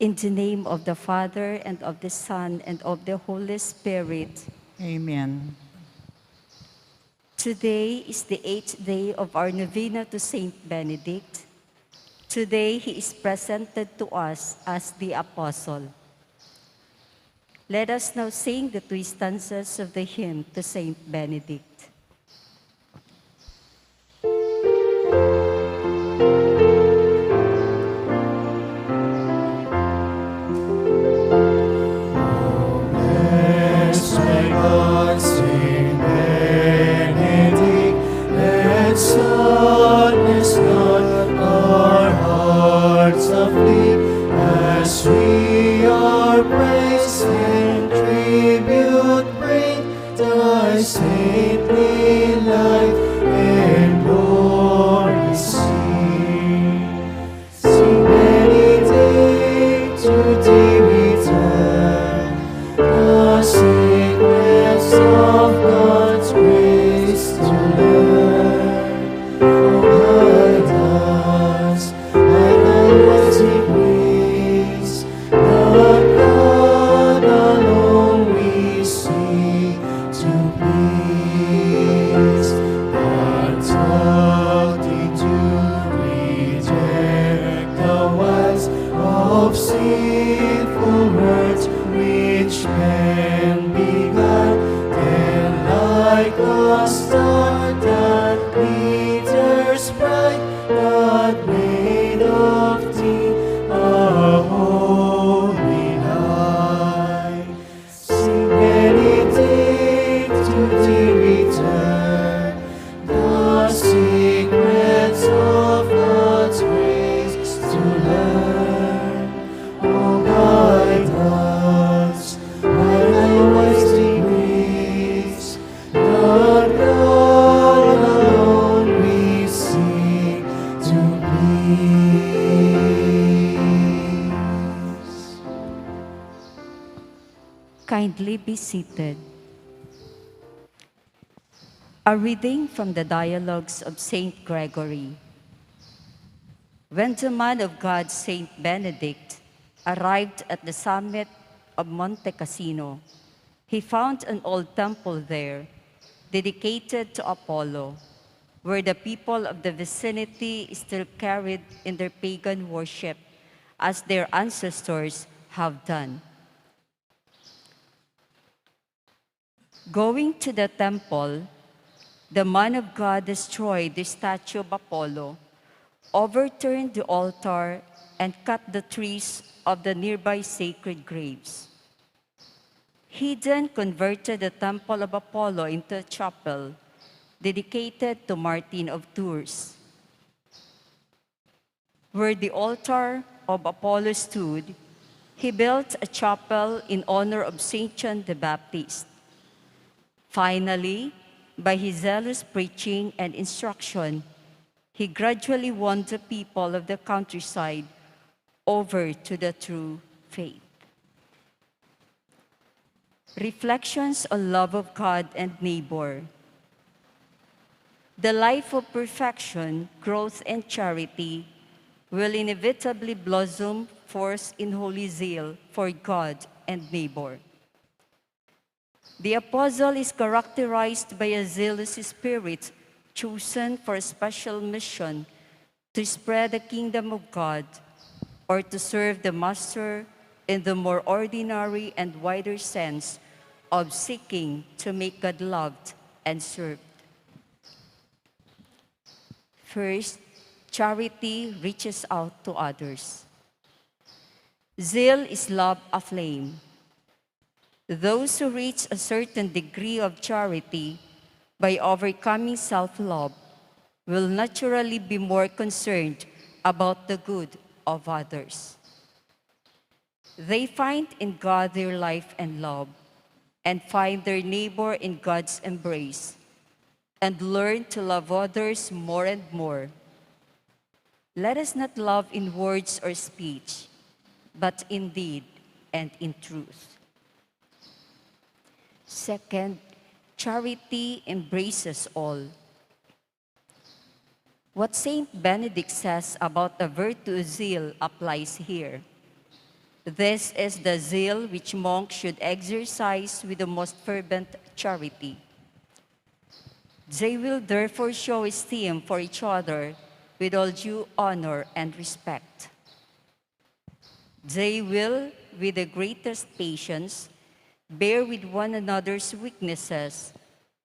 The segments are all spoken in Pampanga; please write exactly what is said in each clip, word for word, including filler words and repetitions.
In the name of the Father, and of the Son, and of the Holy Spirit. Amen. Today is the eighth day of our novena to Saint Benedict. Today he is presented to us as the Apostle. Let us now sing the two stanzas of the hymn to Saint Benedict. Blessed by God, Saint Benedict, let sadness not our hearts afflict, as we our praise and tribute bring, thy saintly life and glory sing. Sing, meditate, to thee we turn, the secrets of God's grace to learn. O guide us by thy wise decrees, the God alone we seek to please. But taught thee to reject the wiles of sinful words which men beguile, and like a star that glitters bright, God made of thee a holy light. Sing, meditate, to thee we turn, the secrets of God's grace to learn. O guide us by thy wise decrees, the God alone we seek to please. Kindly be seated. A reading from the Dialogues of Saint Gregory. When the man of God, Saint Benedict, arrived at the summit of Monte Cassino, he found an old temple there dedicated to Apollo, where the people of the vicinity still carried in their pagan worship as their ancestors have done. Going to the temple, the man of God destroyed the statue of Apollo, overturned the altar, and cut the trees of the nearby sacred graves. He then converted the temple of Apollo into a chapel dedicated to Martin of Tours. Where the altar of Apollo stood, he built a chapel in honor of Saint John the Baptist. Finally, by his zealous preaching and instruction, he gradually won the people of the countryside over to the true faith. Reflections on love of God and neighbor. The life of perfection, growth, and charity will inevitably blossom forth in holy zeal for God and neighbor. The apostle is characterized by a zealous spirit chosen for a special mission to spread the kingdom of God or to serve the master in the more ordinary and wider sense of seeking to make God loved and served. First, charity reaches out to others. Zeal is love aflame. Those who reach a certain degree of charity by overcoming self-love will naturally be more concerned about the good of others. They find in God their life and love, and find their neighbor in God's embrace, and learn to love others more and more. Let us not love in words or speech, but in deed and in truth. Second, charity embraces all. What Saint Benedict says about a virtuous zeal applies here. This is the zeal which monks should exercise with the most fervent charity. They will therefore show esteem for each other with all due honor and respect. They will, with the greatest patience, bear with one another's weaknesses,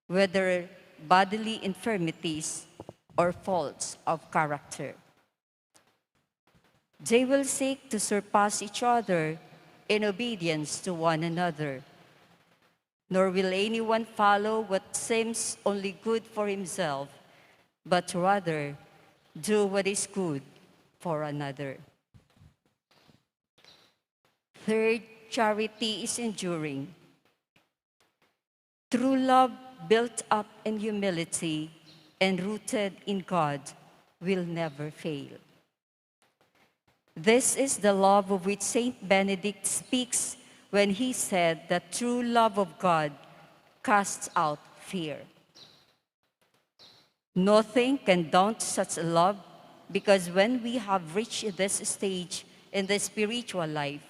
whether bodily infirmities or faults of character. They will seek to surpass each other in obedience to one another. Nor will anyone follow what seems only good for himself, but rather do what is good for another. Third, charity is enduring. True love built up in humility and rooted in God will never fail. This is the love of which Saint Benedict speaks when he said that true love of God casts out fear. Nothing can daunt such love, because when we have reached this stage in the spiritual life,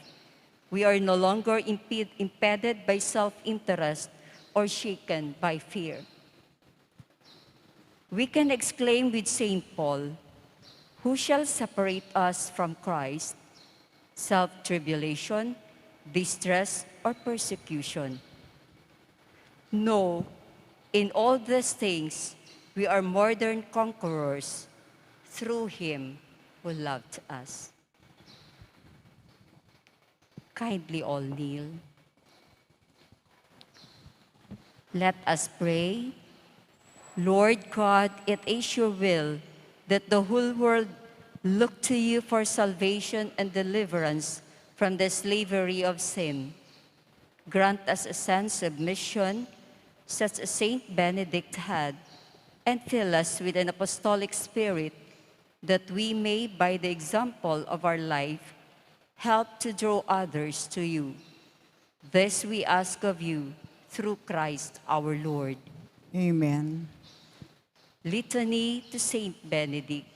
we are no longer imped- impeded by self interest or shaken by fear. We can exclaim with Saint Paul, "Who shall separate us from Christ? Self tribulation, distress, or persecution?" No, in all these things, we are more than conquerors through him who loved us. Kindly all kneel. Let us pray. Lord God, it is your will that the whole world look to you for salvation and deliverance from the slavery of sin. Grant us a sense of mission, such as Saint Benedict had, and fill us with an apostolic spirit, that we may, by the example of our life, help to draw others to you. This we ask of you through Christ our Lord. Amen. Litany to Saint Benedict.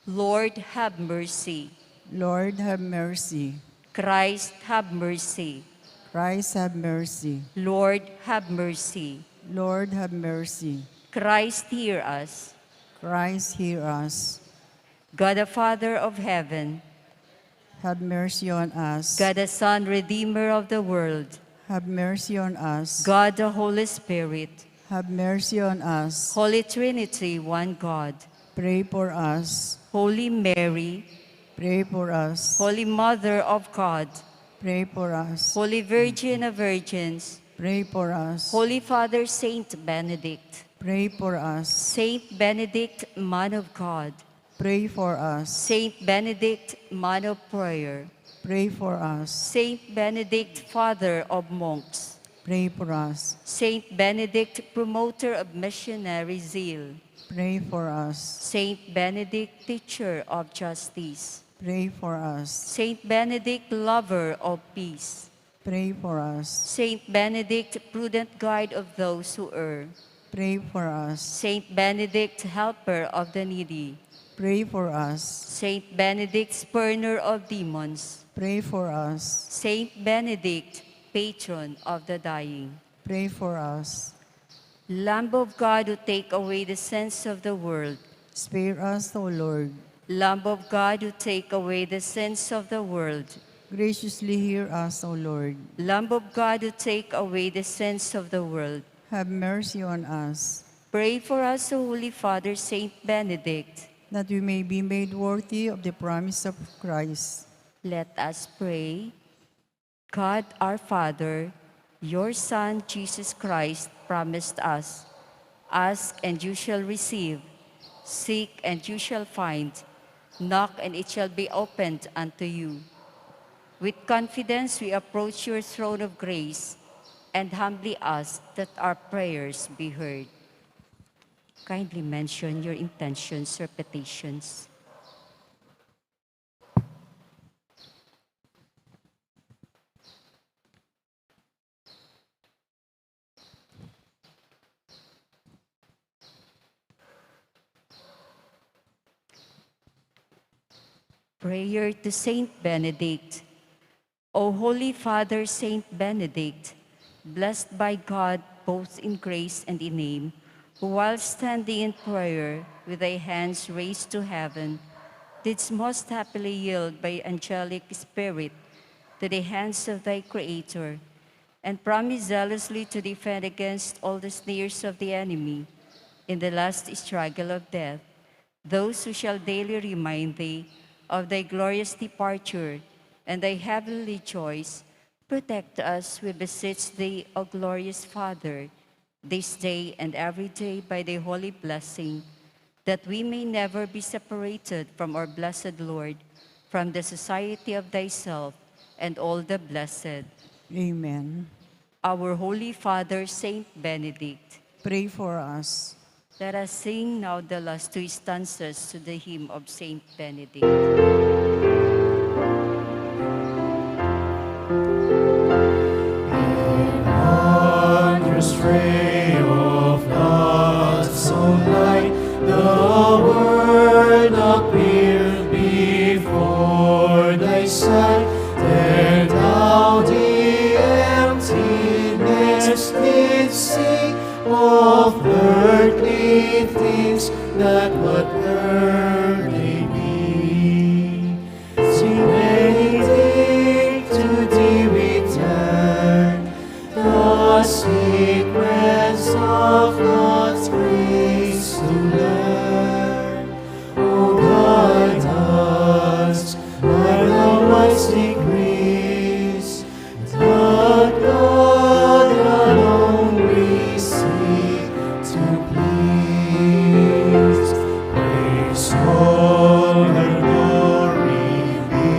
Lord, have mercy. Lord, have mercy. Christ, have mercy. Christ, have mercy. Lord, have mercy. Lord, have mercy. Christ, hear us. Christ, hear us. God the Father of heaven, have mercy on us. God the Son, Redeemer of the world, have mercy on us. God the Holy Spirit, have mercy on us. Holy Trinity, one God, pray for us. Holy Mary, pray for us. Holy Mother of God, pray for us. Holy Virgin of Virgins, pray for us. Holy Father Saint Benedict, pray for us. Saint Benedict, man of God, pray for us. Saint Benedict, man of prayer, pray for us. Saint Benedict, father of monks, pray for us. Saint Benedict, promoter of missionary zeal, pray for us. Saint Benedict, teacher of justice, pray for us. Saint Benedict, lover of peace, pray for us. Saint Benedict, prudent guide of those who err, pray for us. Saint Benedict, helper of the needy, pray for us. Saint Benedict, spurner of demons, pray for us. Saint Benedict, patron of the dying, pray for us. Lamb of God, who take away the sins of the world, spare us, O Lord. Lamb of God, who take away the sins of the world, graciously hear us, O Lord. Lamb of God, who take away the sins of the world, have mercy on us. Pray for us, O Holy Father Saint Benedict, that we may be made worthy of the promise of Christ. Let us pray. God our Father, your Son Jesus Christ promised us, "Ask and you shall receive, seek and you shall find, knock and it shall be opened unto you." With confidence we approach your throne of grace and humbly ask that our prayers be heard. Kindly mention your intentions or petitions. Prayer to Saint Benedict. O Holy Father Saint Benedict, blessed by God both in grace and in name, who while standing in prayer with thy hands raised to heaven, didst most happily yield by angelic spirit to the hands of thy Creator, and promised zealously to defend against all the snares of the enemy in the last struggle of death, those who shall daily remind thee of thy glorious departure and thy heavenly joys, protect us, we beseech thee, O glorious Father, this day and every day by thy holy blessing, that we may never be separated from our blessed Lord, from the society of thyself and all the blessed. Amen. Our Holy Father, Saint Benedict. Pray for us. Let us sing now the last two stanzas to the hymn of Saint Benedict. Wondrous ray of God's own light, the Word appeared before thy sight, and thou the emptiness didst see of earthly things, that what were may be. Saint Benedict, to thee we turn, the secrets of God's grace to learn. O guide us by thy wise decrees, that God alone we seek to please. Praise, honor, glory be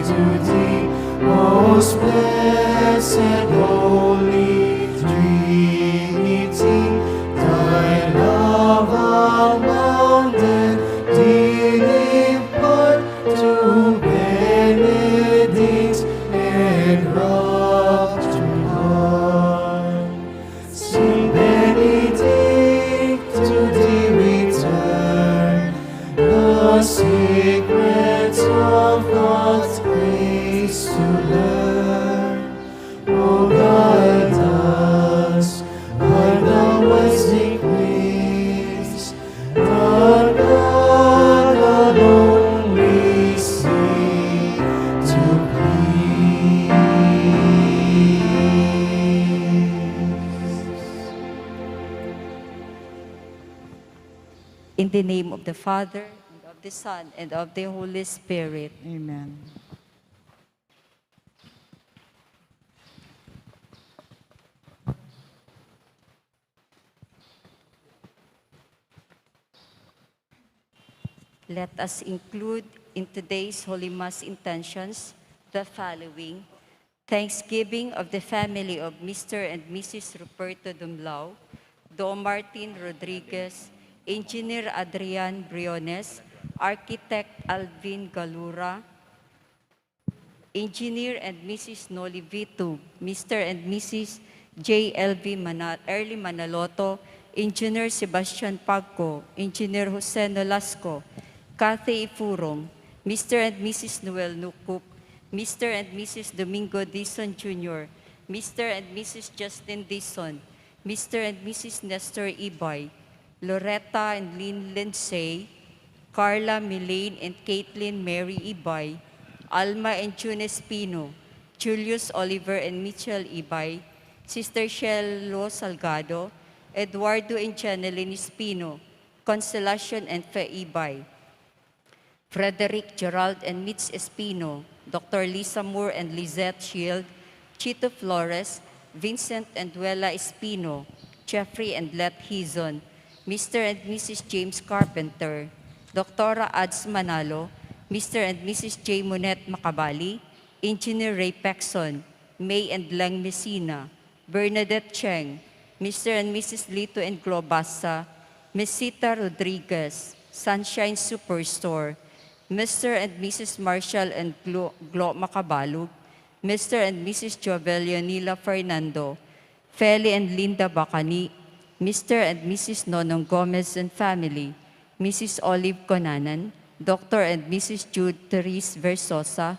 to thee, most blessed Holy Trinity. Thy love abounded did impart to Benedict and Rob to Lord. Saint Benedict, to thee we turn, the secrets of God's grace to learn. O guide us by thy wise decrees, that God alone we seek to please. In the name of the Father, and of the Son, and of the Holy Spirit. Amen. Let us include in today's Holy Mass intentions the following: thanksgiving of the family of Mister and Missus Ruperto Dumlao, Do Martin Rodriguez, Engineer Adrian Briones, Architect Alvin Galura, Engineer and Missus Noli Vitug, Mister and Missus J L V Mana-, Early Manaloto, Engineer Sebastian Pagco, Engineer Jose Nolasco, Cathy Ifurong, Mister and Missus Noel Nucup, Mister and Missus Domingo Dizon Junior, Mister and Missus Justin Dizon, Mister and Missus Nestor Ibay, Loretta and Lynn Lindsay, Carla, Milaine, and Caitlin Mary Ibay, Alma and June Espino, Julius, Oliver, and Mitchell Ibay, Sister Shelo Salgado, Eduardo and Jeneline Espino, Consolacion and Fe Ibay, Frederick, Gerald, and Mitch Espino, Doctor Lisa Moore and Lizette Shield, Chito Flores, Vincent and Duela Espino, Jeffrey and Let Hizon, Mister and Missus James Carpenter, Doctora Ads Manalo, Mister and Missus J Monette Macabali, Engineer Ray Pexon, May and Leng Messina, Bernadette Cheng, Mister and Missus Lito and Glo Basa, Mesita Rodriguez, Sunshine Superstore, Mister and Missus Marshall and Glo, Glo Macabalug, Mister and Missus Jovel Leonila Fernando, Feli and Linda Bacani, Mister and Missus Nonong Gomez and family, Missus Olive Conanan, Doctor and Missus Jude Therese Versosa,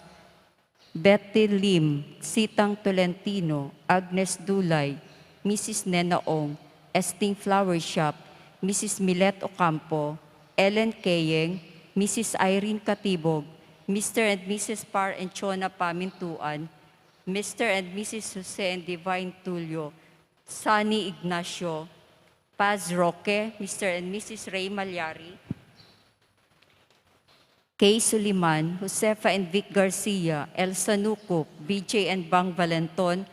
Betty Lim, Sitang Tolentino, Agnes Dulay, Missus Nena Ong, Esting Flower Shop, Missus Milet Ocampo, Ellen Keyeng, Missus Irene Catibog, Mister and Missus Par and Chona Pamintuan, Mister and Missus Jose and Divine Tulio, Sunny Ignacio, Paz Roque, Mister and Missus Ray Malyari, Kay Suliman, Josefa and Vic Garcia, Elsa Nucup, B J and Bang Valenton,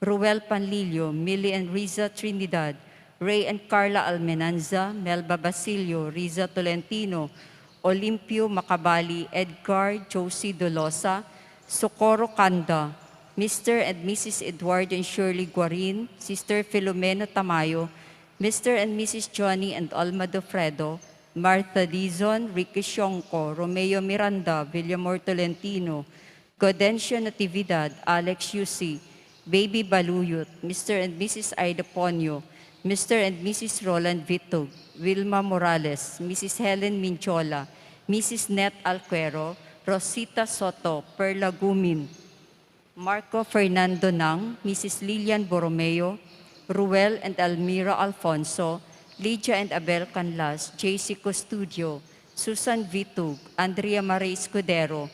Ruel Panlilio, Millie and Riza Trinidad, Ray and Carla Almenanza, Melba Basilio, Riza Tolentino, Olimpio Macabali, Edgar, Josie Dolosa, Socorro Canda, Mister and Missus Edward and Shirley Guarin, Sister Filomena Tamayo, Mister and Missus Johnny and Alma Dofredo, Martha Dizon, Ricky Shonko, Romeo Miranda, Villamor Tolentino, Godencio Natividad, Alex Yusi, Baby Baluyot, Mister and Missus Ida Ponyo, Mister and Missus Roland Vitug, Wilma Morales, Missus Helen Minchola, Missus Net Alquero, Rosita Soto, Perla Gumin, Marco Fernando Nang, Missus Lilian Borromeo, Ruel and Elmira Alfonso, Lydia and Abel Canlas, J C Custodio, Susan Vitug, Andrea Marie Escudero,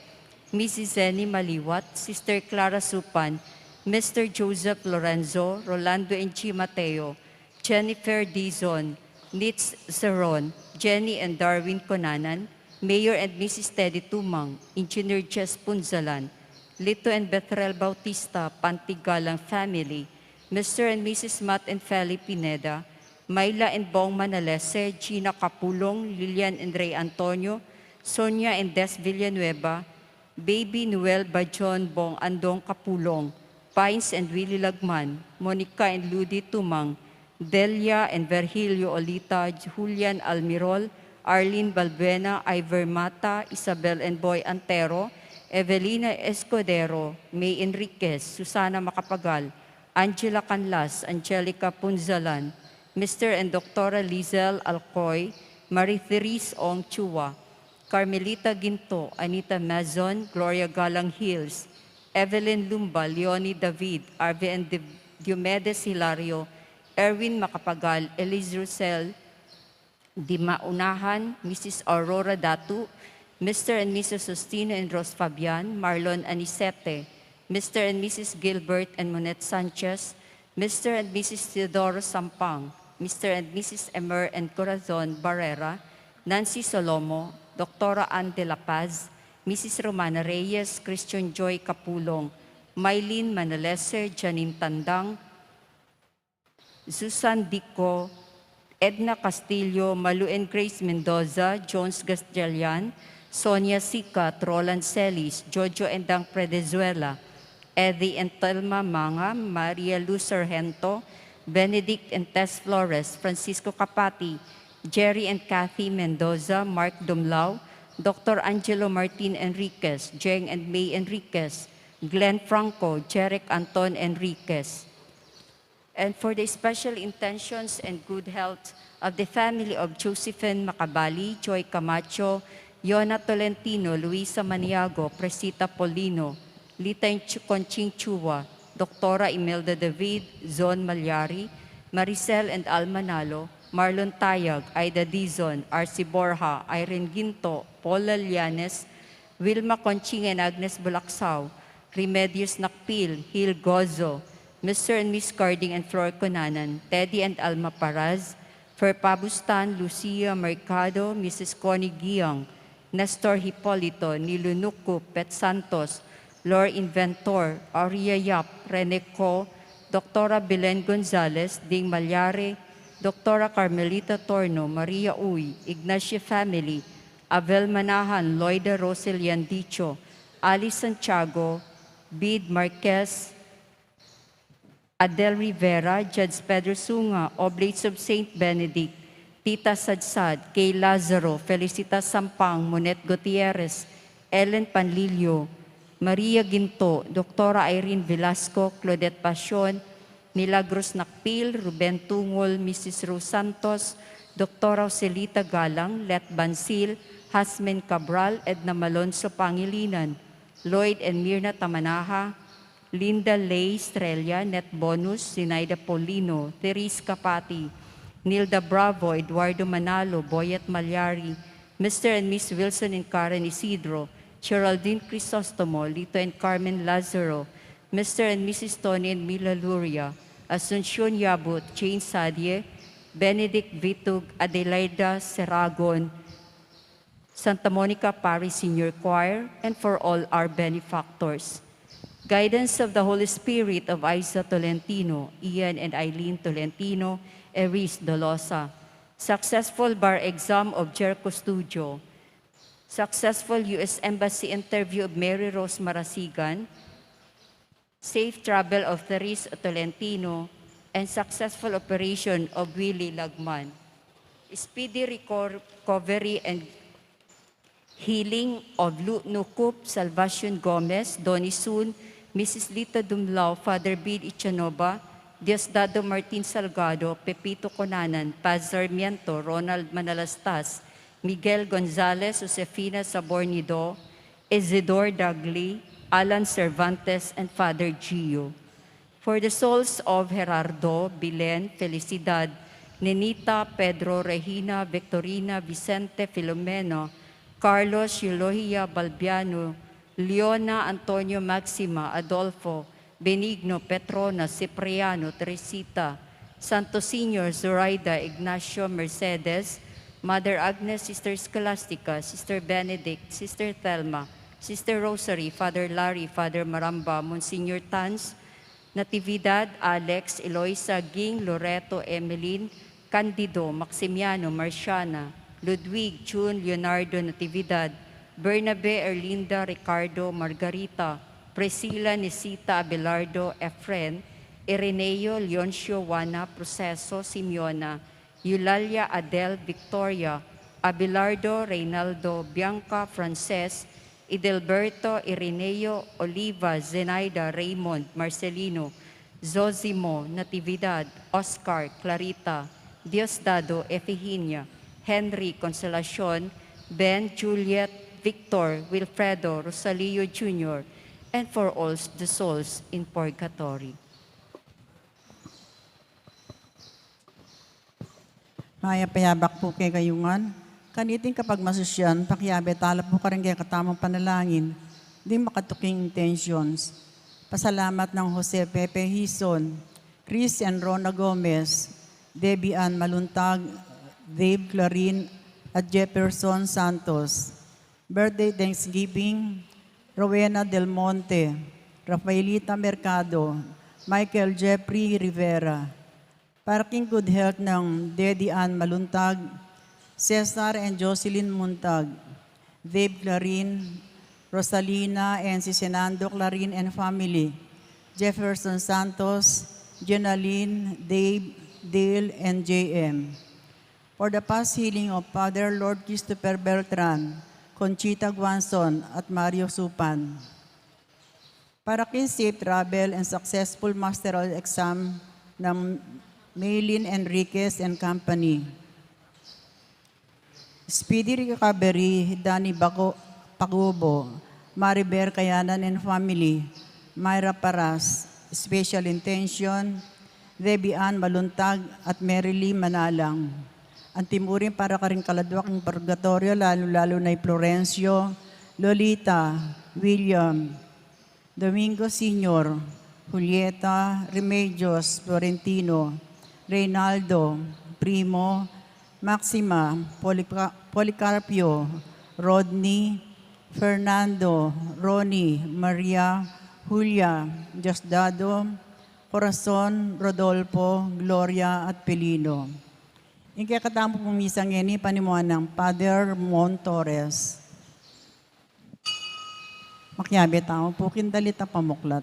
Missus Zenny Maliwat, Sister Clara Supan, Mister Joseph Lorenzo, Rolando and G. Mateo, Jennifer Dizon, Nitz Zeron, Jenny and Darwin Conanan, Mayor and Missus Teddy Tumang, Engineer Jess Punzalan, Lito and Bethel Bautista, Pantigalang family, Mister and Missus Matt and Feli Pineda, Myla and Bong Manalese, Gina Capulong, Lilian and Ray Antonio, Sonia and Des Villanueva, Baby Noel Bajon, Bong Andong Capulong, Pines and Willie Lagman, Monica and Ludi Tumang, Delia and Virgilio Olita, Julian Almirol, Arlene Balbuena, Ivor Mata, Isabel and Boy Antero, Evelina Escudero, May Enriquez, Susana Macapagal, Angela Canlas, Angelica Punzalan, Mister and Doctora Lizelle Alcoy, Marie Therese Ong Chua, Carmelita Ginto, Anita Mazon, Gloria Galang Hills, Evelyn Lumba, Leonie David, Arve and Di-, Diomedes Hilario, Erwin Macapagal, Elise Russell, Di Maunahan, Missus Aurora Datu, Mister and Missus Justino and Rose Fabian, Marlon Anicete, Mister and Missus Gilbert and Monette Sanchez, Mister and Missus Teodoro Sampang, Mister and Missus Emer and Corazon Barrera, Nancy Solomo, Doctora Anne de la Paz, Missus Romana Reyes, Christian Joy Capulong, Mylene Manalese, Janine Tandang, Susan Dico, Edna Castillo, Malu and Grace Mendoza, Jones Gastelian, Sonia Sicat, Roland Celis, Jojo and Dang Predezuela, Eddie and Telma Manga, Maria Luz Sargento, Benedict and Tess Flores, Francisco Capati, Jerry and Kathy Mendoza, Mark Dumlao, Doctor Angelo Martin Enriquez, Jeng and May Enriquez, Glenn Franco, Jeric Anton Enriquez. And for the special intentions and good health of the family of Josephine Macabali, Joy Camacho, Yona Tolentino, Luisa Maniago, Presita Polino, Lita Ch-, Conching Chua, Doctora Imelda David, Zon Malyari, Maricel and Alma Nalo, Marlon Tayag, Aida Dizon, Arcy Borja, Irene Ginto, Paula Llanes, Wilma Conching and Agnes Bulacsao, Remedios Nakpil, Hil Gozo, Mister and Miss Carding and Flor Conanan, Teddy and Alma Paraz, Fer Pabustan, Lucia Mercado, Missus Connie Giang, Nestor Hipolito, Nilu Nuku, Pet Santos, Lor Inventor, Aurea Yap, Rene Co, Doctora Belen Gonzalez, Ding Malyari, Doctora Carmelita Torno, Maria Uy, Ignacio family, Avel Manahan, Loida Rosel Yandicho, Alice Santiago, Bid Marquez, Adel Rivera, Judge Pedro Sunga, Oblates of Saint Benedict, Tita Sadsad, Kay Lazaro, Felicita Sampang, Monet Gutierrez, Ellen Panlilio, Maria Ginto, Doctora Irene Velasco, Claudette Pasion, Milagros Nakpil, Ruben Tungol, Missus Rose Santos, Doctora Joselita Galang, Let Bansil, Hasmen Cabral, Edna Malonzo Pangilinan, Lloyd and Mirna Tamanaha, Linda Lay Estrella, Net Bonus, Zinaida Paulino, Therese Capati, Nilda Bravo, Eduardo Manalo, Boyet Malyari, Mister and Miss Wilson and Karen Isidro, Geraldine Crisostomo, Lito and Carmen Lazaro, Mister and Missus Tony and Mila Luria, Asuncion Yabut, Jane Sadie, Benedict Vitug, Adelaida Seragon, Santa Monica Parish Senior Choir, and for all our benefactors. Guidance of the Holy Spirit of Aiza Tolentino, Ian and Eileen Tolentino, Eris Dolosa. Successful bar exam of Jericho Studio. Successful U S Embassy interview of Mary Rose Marasigan. Safe travel of Therese Tolentino and successful operation of Willie Lagman. Speedy recor-, recovery and healing of Lu Nukup, Salvacion Gomez, Donnie Sun, Missus Lita Dumlao, Father Bill Ichanova, Diosdado Martin Salgado, Pepito Conanan, Paz Sarmiento, Ronald Manalastas, Miguel Gonzalez, Josefina Sabornido, Isidor Dagli, Alan Cervantes, and Father Gio. For the souls of Gerardo, Bilen, Felicidad, Nenita, Pedro, Regina, Victorina, Vicente, Filomeno, Carlos, Eulogia, Balbiano, Leona, Antonio, Maxima, Adolfo, Benigno, Petrona, Cipriano, Teresita, Santos Senior, Zoraida, Ignacio, Mercedes, Mother Agnes, Sister Scholastica, Sister Benedict, Sister Thelma, Sister Rosary, Father Larry, Father Maramba, Monsignor Tans, Natividad, Alex, Eloisa, Ging, Loreto, Emeline, Candido, Maximiano, Marciana, Ludwig, June, Leonardo, Natividad, Bernabe, Erlinda, Ricardo, Margarita, Priscilla, Nisita, Abelardo, Efren, Ireneo, Leoncio, Juana, Proceso, Simeona, Eulalia, Adel, Victoria, Abelardo, Reynaldo, Bianca, Frances, Idelberto, Ireneo, Oliva, Zenaida, Raymond, Marcelino, Zosimo, Natividad, Oscar, Clarita, Diosdado, Efigenia, Henry, Consolacion, Ben, Juliet, Victor, Wilfredo, Rosalio Junior, and for all the souls in purgatory. Mayap a yabak pu kekayu ngan. Kaniting kapagmasusian, pakiabe tala pu karing kekatamung panalangin ding makatuking intentions. Pasalamat nang Jose Pepe Hizon, Chris and Rona Gomez, Debbie Ann Maluntag, Dave Clarin, at Jefferson Santos. Birthday Thanksgiving, Rowena Del Monte, Rafaelita Mercado, Michael Jeffrey Rivera. Para king good health nang Dedi Ann Maluntag, Cesar and Jocelyn Muntag, Dave Clarin, Rosalina and Sisenando Clarin and family, Jefferson Santos, Jonalyn, Dave, Dale, and J M. For the fast healing of Father Lord Christopher Beltran, Conchita Guanzon, at Mario Supan. Para king safe travel and successful masteral exam nang Maylin Enriquez and company. Speedy recovery, Danny Baco-, Pagubo, Maribel Kayanan and family, Myra Paras, special intention, Debbie Ann Maluntag at Mary Lee Manalang. Anti mu rin para karing kaladwa king purgatorio, lalu-lalu na i Florencio, Lolita, William, Domingo Senior, Julieta, Remedios, Florentino, Reynaldo, Primo, Maxima, Polica-, Policarpio, Rodney, Fernando, Ronnie, Maria, Julia, Diosdado, Corazon, Rodolfo, Gloria, at Pelino. Ing kekatamu pung misa ngeni, panimuan nang Father Mon Torres. Makiabe tamu pu king dalit a pamuklat.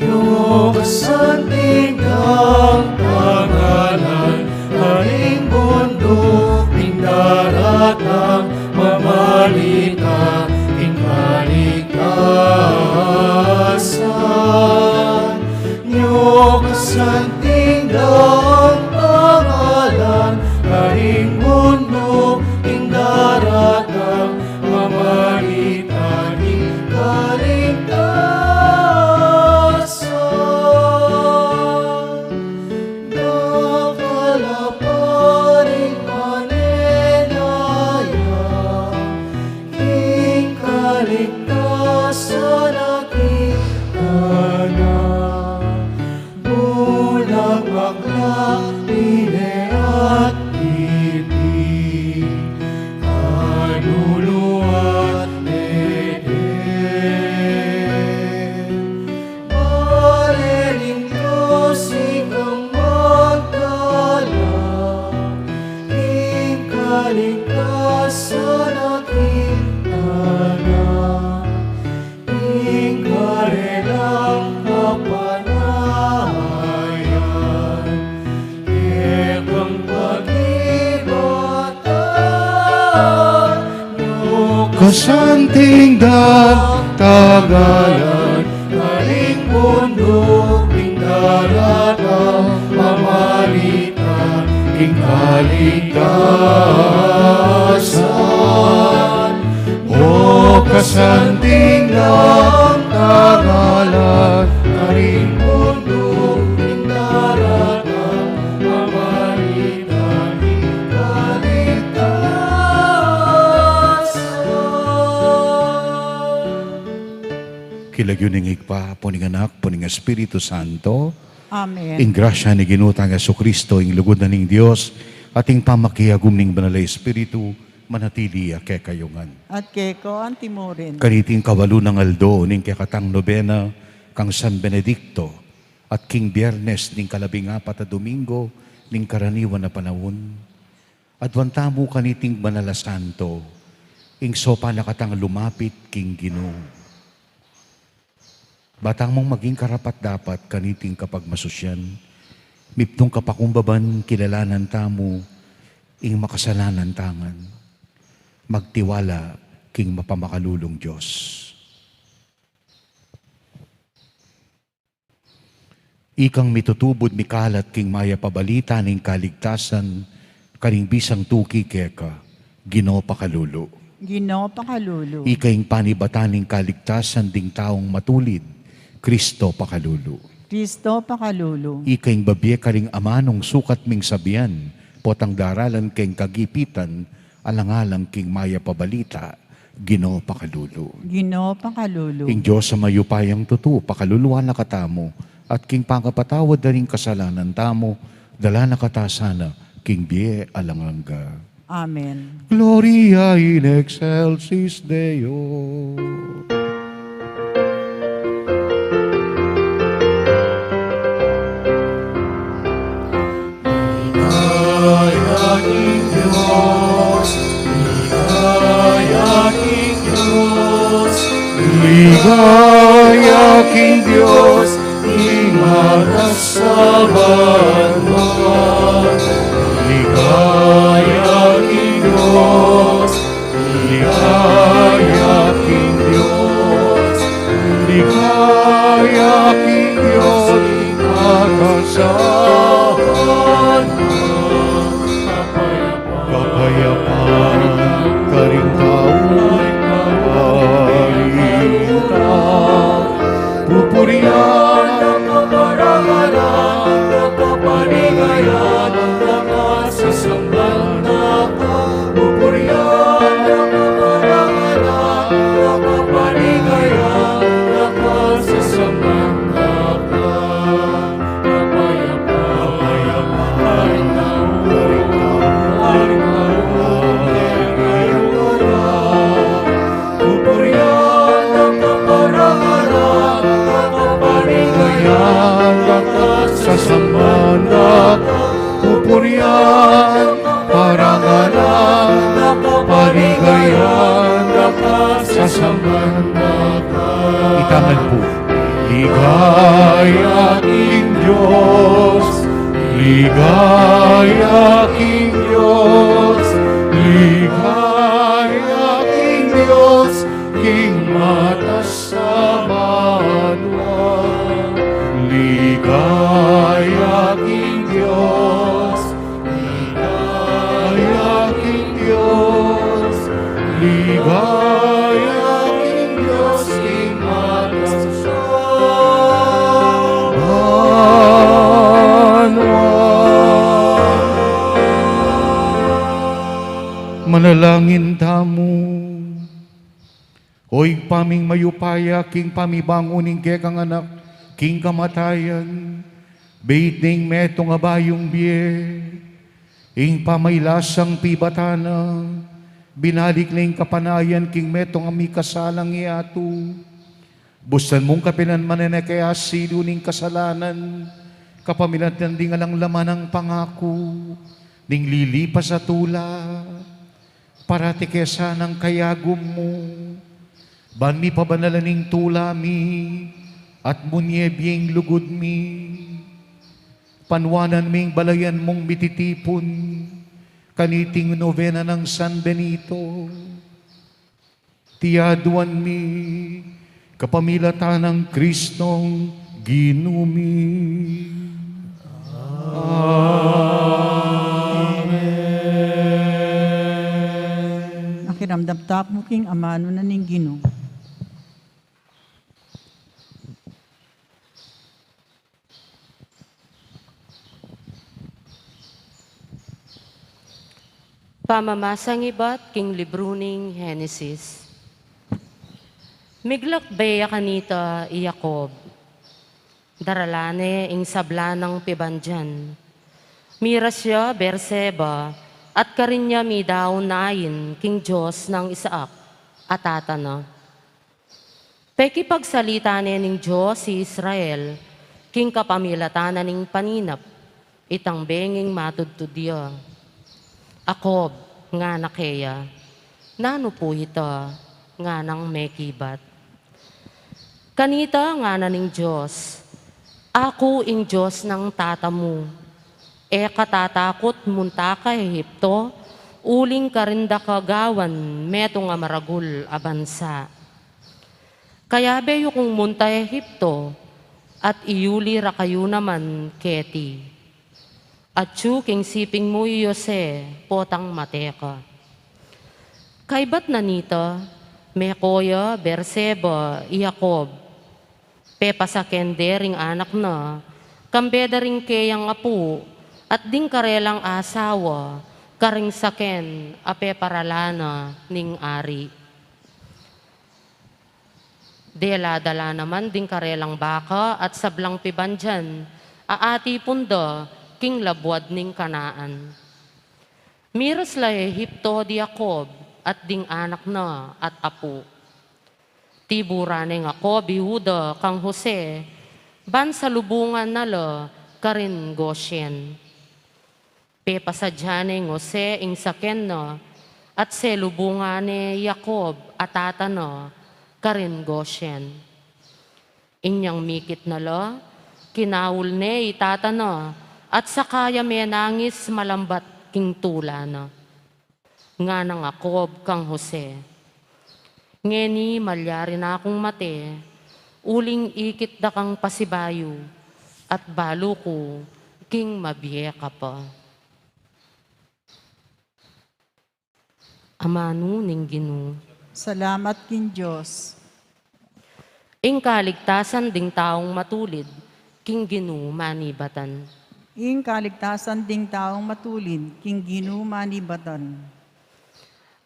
Yu kasanting dang tangalan, karing bunduk ning daratang, mamalita king kaligtasan. Ligtas a nakit na, bulak, bakla, pile at bibi, kalulu at mete. Bale ning Dios ikang magdala, ing kaligtasan a kitana, ing karelang kapanayan, kekang pagibatan, no kasanting dang tagalan, karing bunduk ning daratang pamalitan, ing kaligtasan. O kasanting dang tagalan, karing bunduk ning daratang pamalitan, ing kaligtasan. King lagyu ning Ibpa, ampo ning Anak, ampo ning Espiritu Santo. Amen. Ing grasya ning Ginu tang Jesucristo, ing lugud na ning Dios, at ing pamakiagum ning Banal a Espiritu, manatili ya kekayu ngan. At keka mu rin. Kaniting kawalu nang aldo ning kekatang nobena kang San Benedicto, at king Biernes ning kalabing apat a Domingo ning karaniwan a panaun, aduan tamu kaniting banal a santo, ing saupan na katang lumapit king Ginu. Ba tamung maging karapat-dapat kaniting kapagmasusyan, mipnung kapakumbaban kilalanan tamu ing makasalanan ta ngan, magtiwala king mapamakalulung Dios. Ikang mitutubud mikalat king mayap a balita ning kaligtasan karing bisang tuki keka, Ginu pakalulu. Ginu pakalulu. Ika ing panibatan ning kaligtasan ding taung matulid, Kristo pakalulu. Kristo pakalulu. Ika ing babie karing amanung sukat ming sabian, potang daralan keng kagipitan, alang-alang king mayap a balita, Ginu pakalulu. Ginu pakalulu. Ing Dios a mayupayang tutu, pakaluluan na katamu, at king pangapatawad da ring kasalanan tamu, dala na kata sana king bie alang angga. Amen. Gloria in excelsis Deo. Ligaya king Dios, ligaya king Dios, ligaya king Dios, king matas a banua. Ligaya king Dios, ligaya king Dios, ligaya king Dios, king matas a banua. Kapayapan karing taung mapalita. Pupurian na ka, parangalan na ka, paligayan na ka, sasamban na ka. Pupurian na ka, parangalan na ka, paligayan na ka, sasamban na ka. Kapayapan, kapayapan, karing taung mapalita. Pupurian na ka, parangalan na ka, paligayan na ka, sasamban na ka. Pupurian, parangalan na ka, paligayan na ka, sasamban na ka. Ika ngan pu. Ligaya king Dios, ligaya king Dios, ligaya king Dios, king matas a banua. Ligaya king Dios, ligaya king Dios, ligaya king Dios, king matas a banua. Manalangin tamu. O Ibpa ming mayupaya, king pamibangun ning kekang Anak king kamatayan, beit ne ing metung a bayung bie, ing pamailasang pibatan na, binalik ne ing kapanayan king metung a mikasalang yatu. Bustan mung kapilan man e ne kayasilu ning kasalanan, kapamilatan ding alang laman a pangaku ning lilipas a tula. Parati ke sanang kayagum mu, ban mipabanalan ing tula mi, at munie bie ing lugud mi. Panuanan mi ing balayan mung mititipun, kaniting novena nang San Benito. Iti aduan mi, kapamilatan nang Kristong Ginu mi. Amen. Makiramdam tamu king amanu na ning Ginu. Pamamasang ibat king libru ning Henesis. Miglakbe ya kanita i Jacob. Daralan ne ing sabla nang pibandian. Miras ya Beerseba, at karin ya midaun Nain king Dios nang Isaac a tata na. Pekipagsalita ne ning Dios i Israel, king kapamilatan na ning paninap, itang benging matudtud ya. "Jacob," ngana keya. "Nanu pu ita?" nganang mekibat. Kanita ngana ning Dios, "Aku ing Dios nang tata mu. E ka tatakut munta ka Egipto, uling karin da ka gawan metung a maragul a bansa. Kayabe yu kung munta Egipto, at iyuli ra kayu naman keti. Atyu king siping mu i Jose, potang mate ka." Kaybat na nita, meko ya Beerseba i Jacob. Pepasaken de ring anak na, kambe da ring keyang apu, at ding karelang asawa, karing saken a peparala na ning ari. Dela-dala naman ding karelang baka at sablang pibandian a atipun da king labuad ning Kanaan. Miras la Egipto di Jacob at ding anak na at apu. Tiburan neng Jacob i Juda kang Jose, ban salubungan na la karin Goshen. Pepasadya neng Jose ing saken na, at selubungan ne i Jacob a tata na karin Goshen. Inyang mikit na la, kinaul ne i tata na, at saka ya menangis malambat king tula na. Nganang Jacob kang Jose, "Ngeni malyari na kung mate, uling ikit da kang pasibayu, at balu ku king mabie ka pa." Amanu ning Ginu. Salamat king Dios. Ing kaligtasan ding taung matulid king Ginu manibatan. Ing kaligtasan ding taung matulid king Ginu manibatan.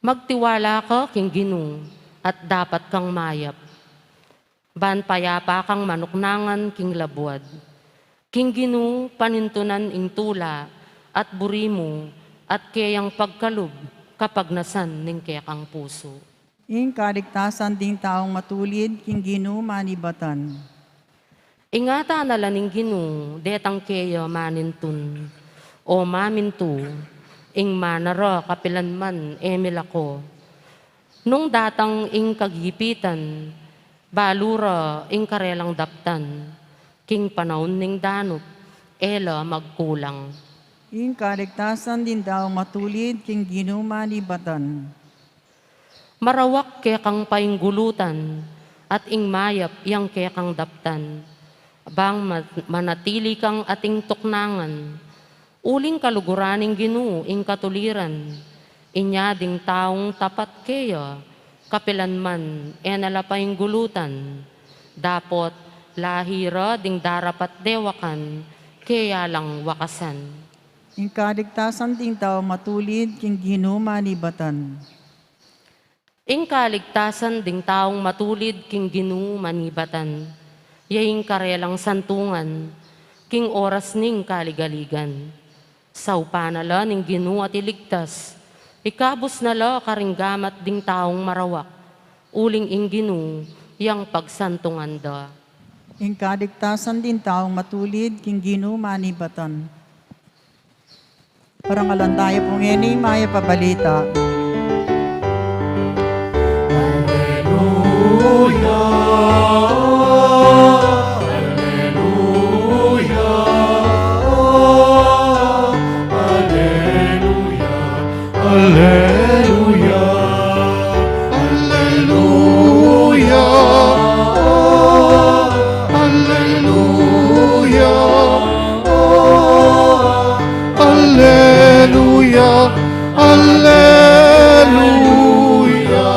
Magtiwala ka king Ginu, at dapat kang mayap, ban payapa kang manuknangan king labuad. King Ginu panintunan ing tula at buri mu, at keyang pagkalub kapagnasan ning kekang pusu. Ing kaligtasan ding taung matulid king Ginu manibatan. Ingatan na la ning Ginu detang keya manintun o mamintu, ing mana ra kapilan man e milako. Nung datang ing kagipitan, balu ra ing karelang daptan, king panaun ning danup e la magkulang. Ing kaligtasan ding taung matulid king Ginu manibatan. Marawak kekang painggulutan, at ing mayap yang kekang daptan, bang ma-, manatili kang ating tuknangan. Uling kaluguran ning Ginu ing katuliran, inya ding taung tapat keya, kapilan man e na la painggulutan. Dapot lahi ra ding darapat dewakan, keya lang wakasan. Ing kaligtasan ding taung matulid king Ginu manibatan. Ing kaligtasan ding taung matulid king Ginu manibatan, ya ing karelang santungan king oras ning kaligaligan. Saupan na la ning Ginu at iligtas, ikabus na la karing gamat ding taung marawak, uling ing Ginu yang pagsantungan da. Ing kaligtasan ding taung matulid king Ginu manibatan. Parangalan taya pu ngeni ing mayap a balita. Alleluia, alleluia, alleluia, alleluia, alleluia, alleluia, alleluia, alleluia.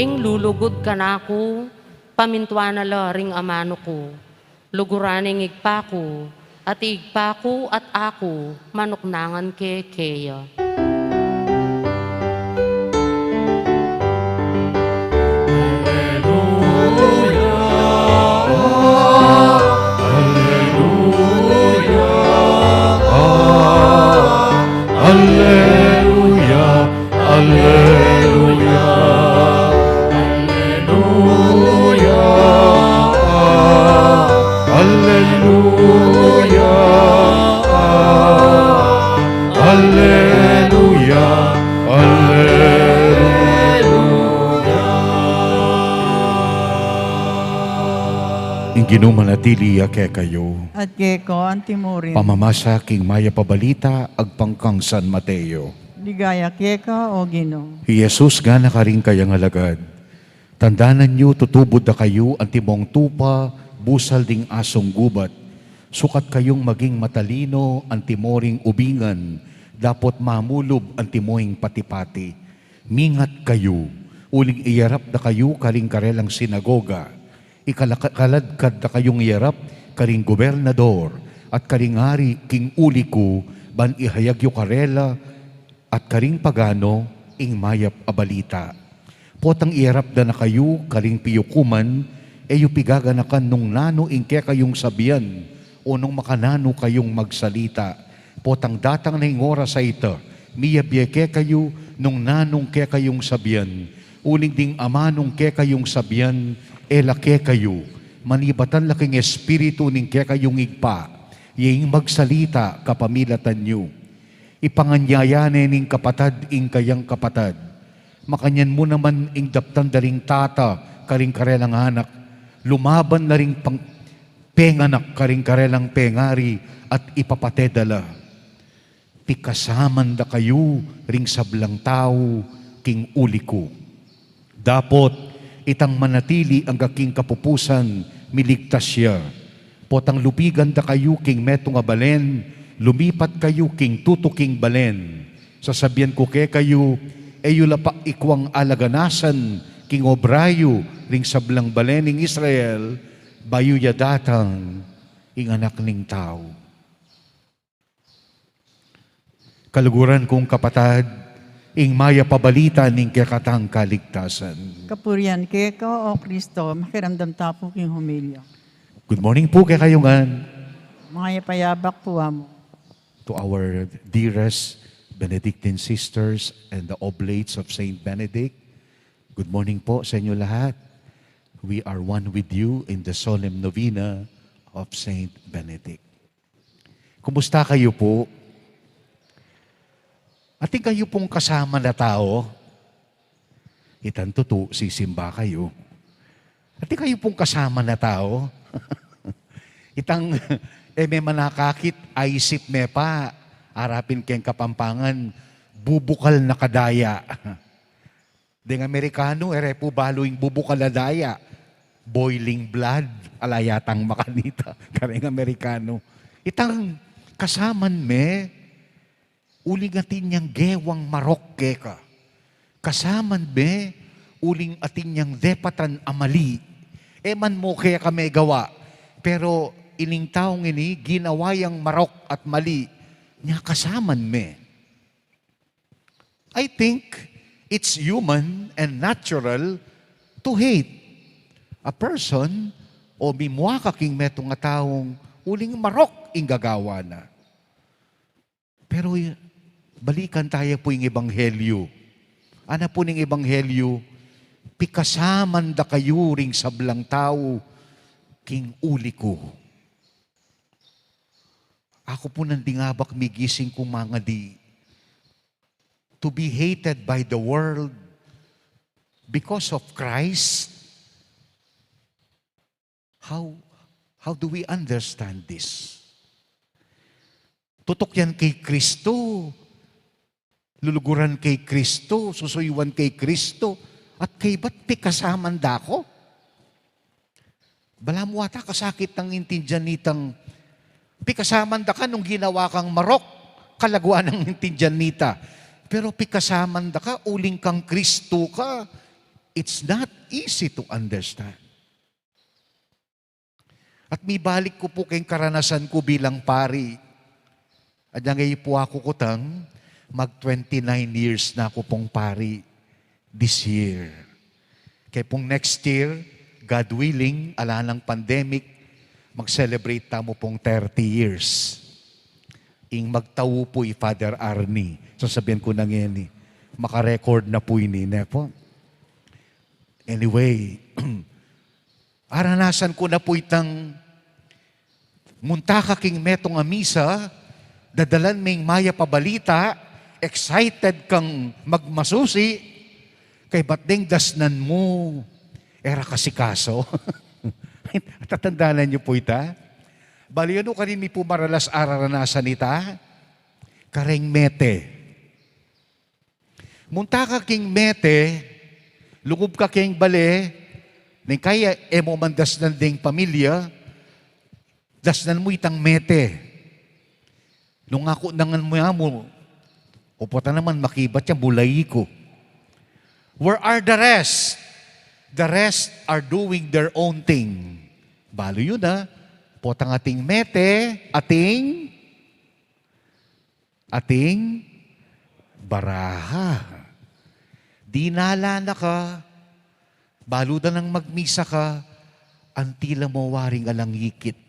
Ing lulugud kanaku, pamintuan na la ring amanu ku. Luguran ing Ibpa ku, at ing Ibpa ku at aku manuknangan ke keya. Alleluia, alleluia, alleluia. Alleluia, alleluia, alleluia, alleluia, alleluia. Ing Ginu manatili ya kekayu. At keka antimurin. Pamamasa king mayap a balita agpang kang San Mateo. Ligaya keka, O Ginu. Hi Jesus ngana karing kayang alagad, tandanan yu, tutubud da kayu antimong tupa, busal ding asung gubat, sukat kayung maging matalino antimo ring ubingan, dapot mamulub antimo ing pati-pati. Mingat kayu, uling iyarap da kayu karing karelang sinagoga. Ikala-, kaladkad da kayung iyarap karing gobernador at karing ari king uli ku, ban ihayag yu karela at karing pagano ing mayap a balita. Potang iyarap da na kayu karing piyukuman, e yu pigaganakan nung nanu ing kekayung sabian, o nung makananu kayung magsalita. Potang datang na ing oras a ita, miyabie kekayu nung nanung kekayung sabian, uling ding amanung kekayung sabian, e la kekayu, manibatan la king Espiritu ning kekayung Ibpa, ya ing magsalita kapamilatan yu. Ipanganyaya ne ning kapatad ing kayang kapatad. Makanyan mu naman ing daptan da ring tata karing karelang anak, lumaban na ring pang-, penganak karing karelang pengari at ipapate da la. Pikasaman da kayu ring sablang tau king uli ku. Dapot itang manatili angga king kapupusan, miligtas ya. Potang lupigan da kayu king metung a balen, lumipat kayu king tutuking balen. Sasabian ku kekayu, e yu la pa ikuang alaganasan king obra yu ring sablang balen ning Israel, bayu ya datang ing Anak ning Tau. Kaluguran kung kapatad, ing mayap a balita ning kekatang kaligtasan. Kapurian keka, O Kristo. Makiramdam ta pu king homilya. Good morning pu kekayu ngan. Mayap a yabak pu, Amo. To our dearest Benedictine sisters and the oblates of Saint Benedict, good morning po sa inyo lahat. We are one with you in the solemn novena of Saint Benedict. Kumusta kayu pu? Atin kayu pung kasama na tau? Itang tutu, sisimba kayu. Atin kayu pung kasama na tau? Itang, e me manakakit, aisip me pa, arapin keng Kapampangan, bubukal na kadaya. Deng Amerikanu, e re pu balu ing bubukal a daya. Boiling blood, ala yatang makanita, kareng Amerikanu. Itang kasaman me, uling atin yang gewang marok keka. Kasaman me, uling atin yang depatan a mali. E man mu keka megawa, pero ining taung ini, ginawa yang marok at mali, nya kasaman me. I think it's human and natural to hate a person o mimuaka king metung a taung uling marok ing gagawa na. Pero y-, balikan taya pu ing ebanghelyu. Ana pu ning ebanghelyu, "Pikasaman da kayu ring sablang tau king uli ku." Aku pu nandin abak migising kung mangadi. To be hated by the world because of Christ? How, how do we understand this? Tutukian kay Kristo, luluguran kay Kristo, susuyuan kay Kristo, at kaybat pikasaman da ku? Balamu ata kasakit nang intindian nitang pikasaman da ka nung ginawa kang marok, kalagwa nang intindian nita. Pero pikasaman da ka, uling kang Kristo ka, it's not easy to understand. At mibalik ku pu keng karanasan ku bilang pari. At yang e pu aku kutang, mag twenty-nine years na aku pung pari this year. Kaya pung next year, God willing, ala nang pandemic, mag-celebrate tamu pung thirty years. Ing magtau pu i Father Arnie. Sasabihan ku na ngeni, makarecord na pu ini, ne pu? Anyway, aranasan ku na pu itang munta ka king metung a misa, dadalan me ing mayap a balita, excited kang magmasusi, kaybat deng dasnan mu, e ra kasikaso. Tatandanan yu pu ita? Bale, anu karin mi pu maralas araranasan ita? Kareng mete. Munta ka king mete, lungub ka keng bale, neng kaya e mu man dasnan deng pamilya, dasnan mu itang mete. Nung aku nangan mu ya mu, o pota naman makibat ya, bulai ku. Where are the rest? The rest are doing their own thing. Balu yu na, potang ating mete, ating ating baraha. Dinala na ka, balu da nang magmisa ka, antila mo waring alang ikit.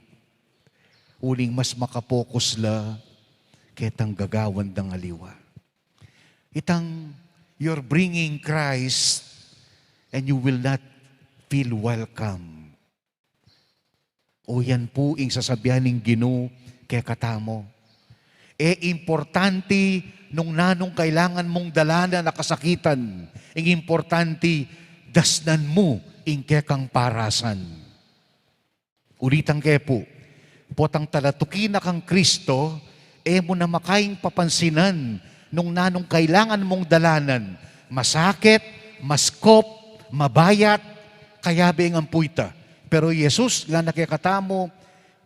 Uling mas makapokus la ketang gagawan dang aliwa. Itang, you're bringing Christ and you will not feel welcome. O yan pu ing sasabian ning Ginu kekatamu. E importante nung nanung kailangan mung dalanan a kasakitan, ing importante dasnan mu ing kekang parasan. Ulitan ke pu, potang talatuki na kang Kristo, e mu na makaing papansinan nung nanung kailangan mung dalanan, masakit, maskop, mabayat, kayabe ngan pu ita. Pero Jesus ngana kekatamu,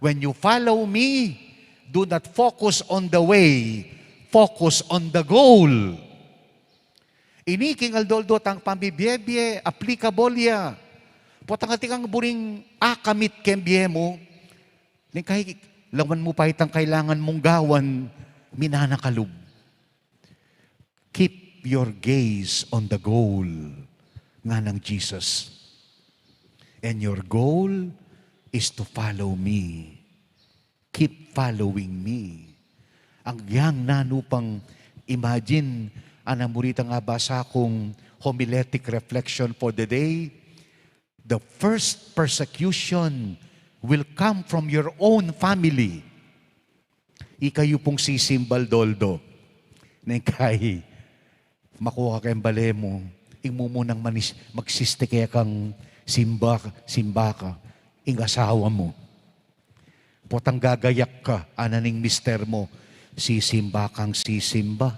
"When you follow me, do not focus on the way, focus on the goal." Ini king aldo-aldo tang pambibiebie, applicable ya. Potang atin kang buring akamit keng bie mu, neng kai lawan mu pa itang kailangan mung gawan, minana ka lub. "Keep your gaze on the goal," nganang Jesus. "And your goal is to follow me. Keep following me." Agyang nanu pang, imagine, ana mu ritang abasa kung homiletic reflection for the day, the first persecution will come from your own family. Ikayu pung sisimba aldo-aldo. Neng kai, makua ka keng bale mu, ing mumunang manis-, magsiste kekang simba, simba ka, ing asawa mu. Potang gagayak ka, ana ning mister mu, sisimba kang sisimba.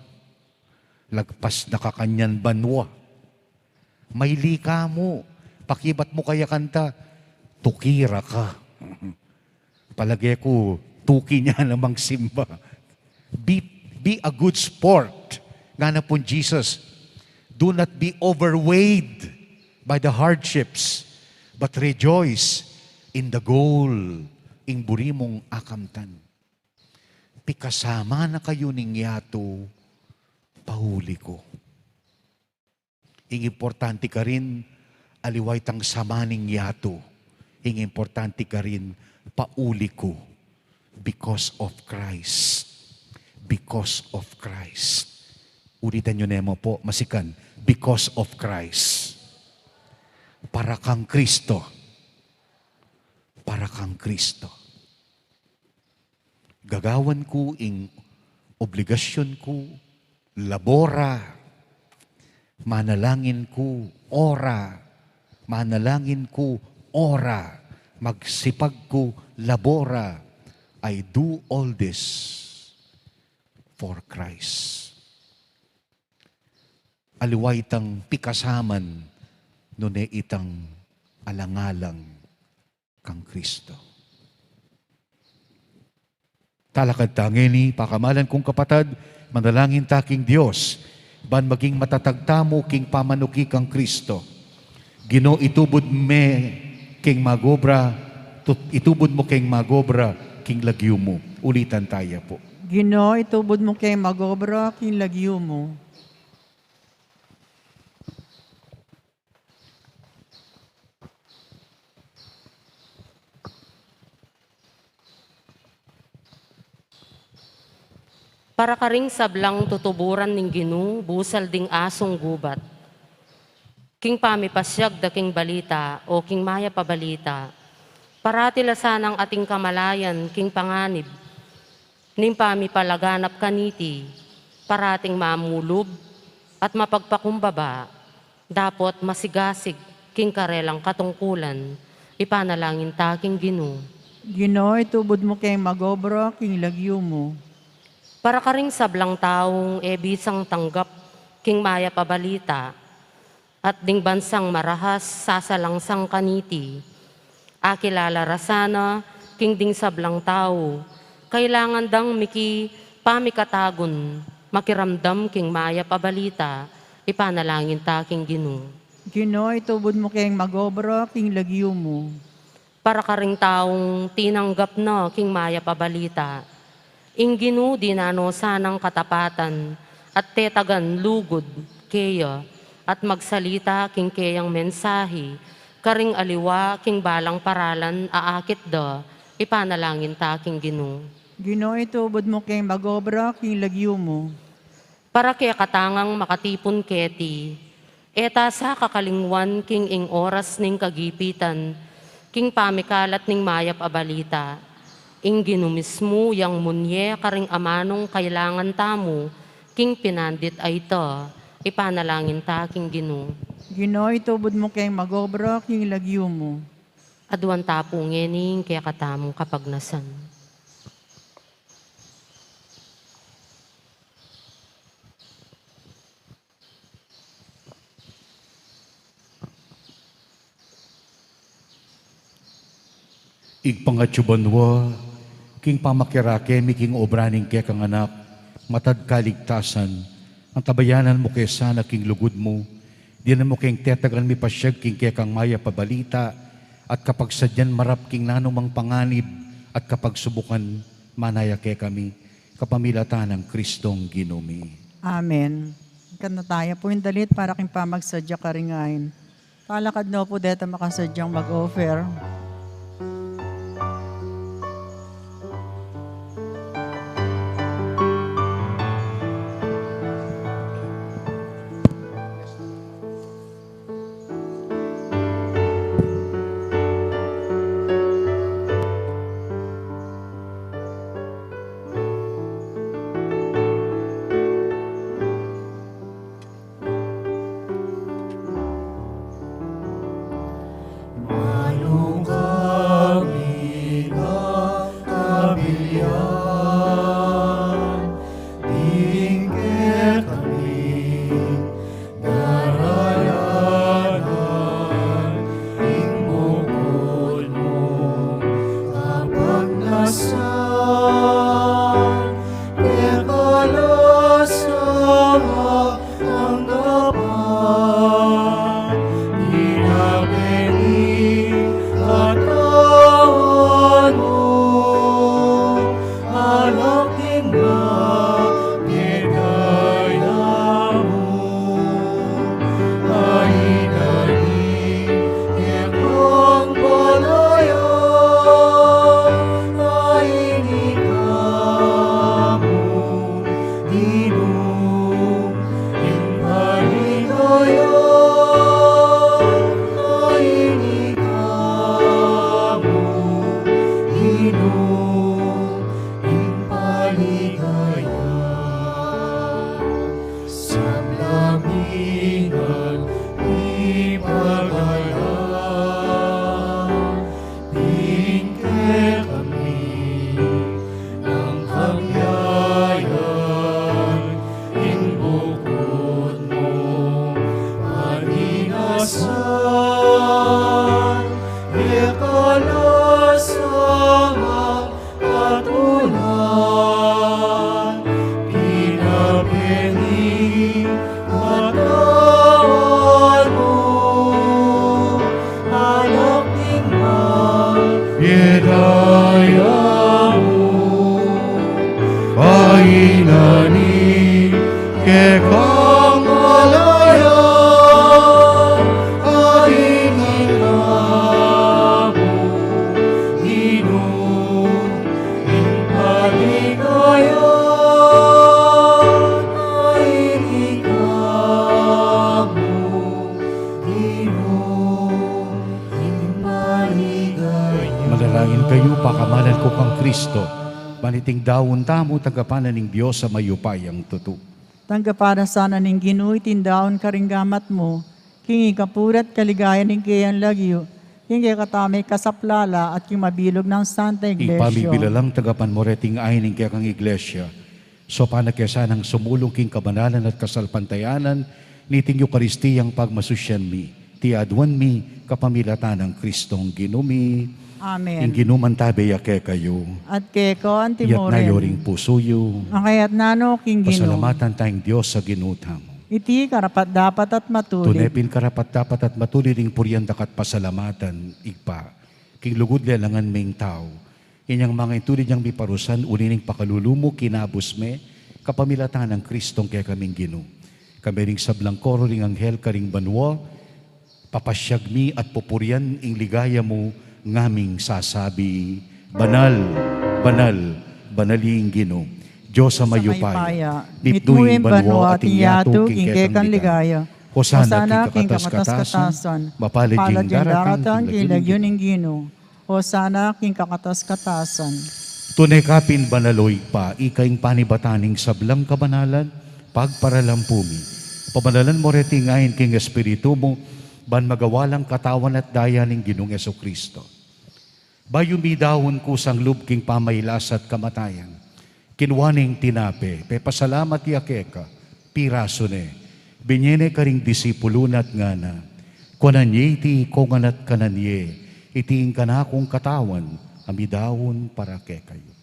Lagpas na ka kanyan banua. Maili ka mu, pakibat mu kaya kanta, tuki ra ka. Palage ku, tuki ne namang simba. Be, be a good sport. Ngana pung Jesus, "Do not be overweighted by the hardships, but rejoice in the goal." Ing buri mung akamtan. Pikasama na kayu ning yatu, pauli ku. Ing importante karin, aliwa itang sama ning yatu. Ing importante karin, pauli ku. Because of Christ. Because of Christ. Ulitan yu ne mu pu, masikan. Because of Christ. Para kang Kristo. Para kang Kristo. Gagawan ku ing obligasyun ku, labora, manalangin ku, ora, manalangin ku, ora, magsipag ku, labora. I do all this for Christ. Aliwa itang pikasaman, nune itang alang-alang kang Kristo. Talakad ta ngeni, pakamalan kung kapatad, manalangin ta king Dios, ban maging matatag tamu king pamanuki kang Kristo. Ginu, itubud me keng magobra, tut-, itubud mu keng magobra king lagyu mu. Ulitan taya pu. Ginu, itubud mu keng magobra king lagyu mu. Para karing sablang tutuburan ning Ginu, busal ding asung gubat. King pamipasiag da king balita o king mayap a balita, parati la sanang ating kamalayan king panganib, ning pamipalaganap kaniti, parating mamulub at mapagpakumbaba, dapot masigasig king karelang katungkulan, ipanalangin ta king Ginu. Ginu, itubud mu keng magobra king lagyu mu. Para karing sablang taung e bisang tanggap king mayap a balita, at ding bansang marahas sasalangsang kaniti. Akilala ra sana king ding sablang tau, kailangan dang miki pamikatagun, makiramdam king mayap a balita, ipanalangin ta king Ginu. Ginu, itubud mu keng magobra king lagyu mu. Para karing taung tinanggap na king mayap a balita, ing Ginu dinan no sanang katapatan at tetagan lugud keya at magsalita king keyang mensahi karing aliwa king balang paralan a akit da, ipanalangin ta king Ginu. Ginu, itubud mu keng magobra king lagyu mu. Para kekatang makatipun keti, e ta sa kakalingwan king ing oras ning kagipitan, king pamikalat ning mayap a balita. Ing Ginu mismu yang munye karing amanung kailangan tamu king pinandit a ita, ipanalangin ta king Ginu. Ginu, itubud mu keng magobra king lagyu mu. Aduan ta pu ngeni ing kekatamung kapagnasan. Ibpa, king pamakirake mi king obra ning kekang Anak, matad kaligtasan, antabayanan mu ke sana king lugud mu, dinan mu keng tetagan mipasiag king kekang mayap a balita, at kapagsadyan marap king nanumang panganib at kapagsubukan, manaya kekami, kapamilatan nang Kristong Ginu mi. Amen. Kanta taya pu ing dalit para king pamagsadya karing ain. Talakad no pu detang makasadyang mag-offer. Malugud San, e ka na sana katulan, pinapengi katawan mu, anak ning mal, medaya mu, kainani kekang malaya, aini ka mu, Ginu, ing paligaya, aini ka mu, Ginu, ing paligaya. Manalangin kayu, pakamalan ku kang Kristo, ban iting daun tamu, tanggapan na ning Dios a mayupayang tutu. Tanggapan na sana ning Ginu iting daun karing gamat mu, king ikapuri at kaligayan ning keyang lagyu, king kekatamung kasaplalan at king mabilug nang Santa Iglesia. Ipamibilang tanggapan mu reting ain ning kekang Iglesia. Saupan na ke sanang sumulung king kabanalan at kasalpantayanan niting Eukaristiyang pagmasusian mi, iti aduan mi kapamilatan nang Kristong Ginu mi. Amen. Ing Ginu mantabi ya kekayu. At keka mu rin. Iyatas yu ring pusu yu. Makaiyatas na no king Ginu. Pasalamatan taya ing Dios a Ginu tamu. Iti karapat-dapat at matulid. Tune pin karapat-dapat at matulid ing purian daka at pasalamatan, Ibpa, king lugud lelangan meng tau. Inyang manga intulid yang miparusan, uli ning pakalulu mu, kinabus me, kapamilatan nang Kristong kekaming Ginu. Kami ring sablang koro ring anghel karing banua, papasyag mi at pupurian ing ligaya mu, ngaming sasabi, Banal, banal, banal ing Ginu, Dios a mayupaya. Mayupaya. Mitmu ing banua at ing yatu king kekang ligaya. Hosana king kakatas-katasan. Mapalad ing daratang king lagyu ning Ginu. Hosana king kakatas-katasan. Tune ka pin banal, o Ibpa, ika ing panibatan ning sablang kabanalan, pagparalan pu mi. Pabanalan mu reting ain king Espiritu mu, ban magawa lang katawan at daya ning Ginung Jesucristo. Bayu midaun kusang lub king pamailas at kamatayan, kinua ne ing tinape, pepasalamat ya keka, pirasu ne, binye ne karing disipulu na at ngana, Kuanan ye iti ikongan at kanan ye, iti ing kanakung katawan a midaun para kekayu.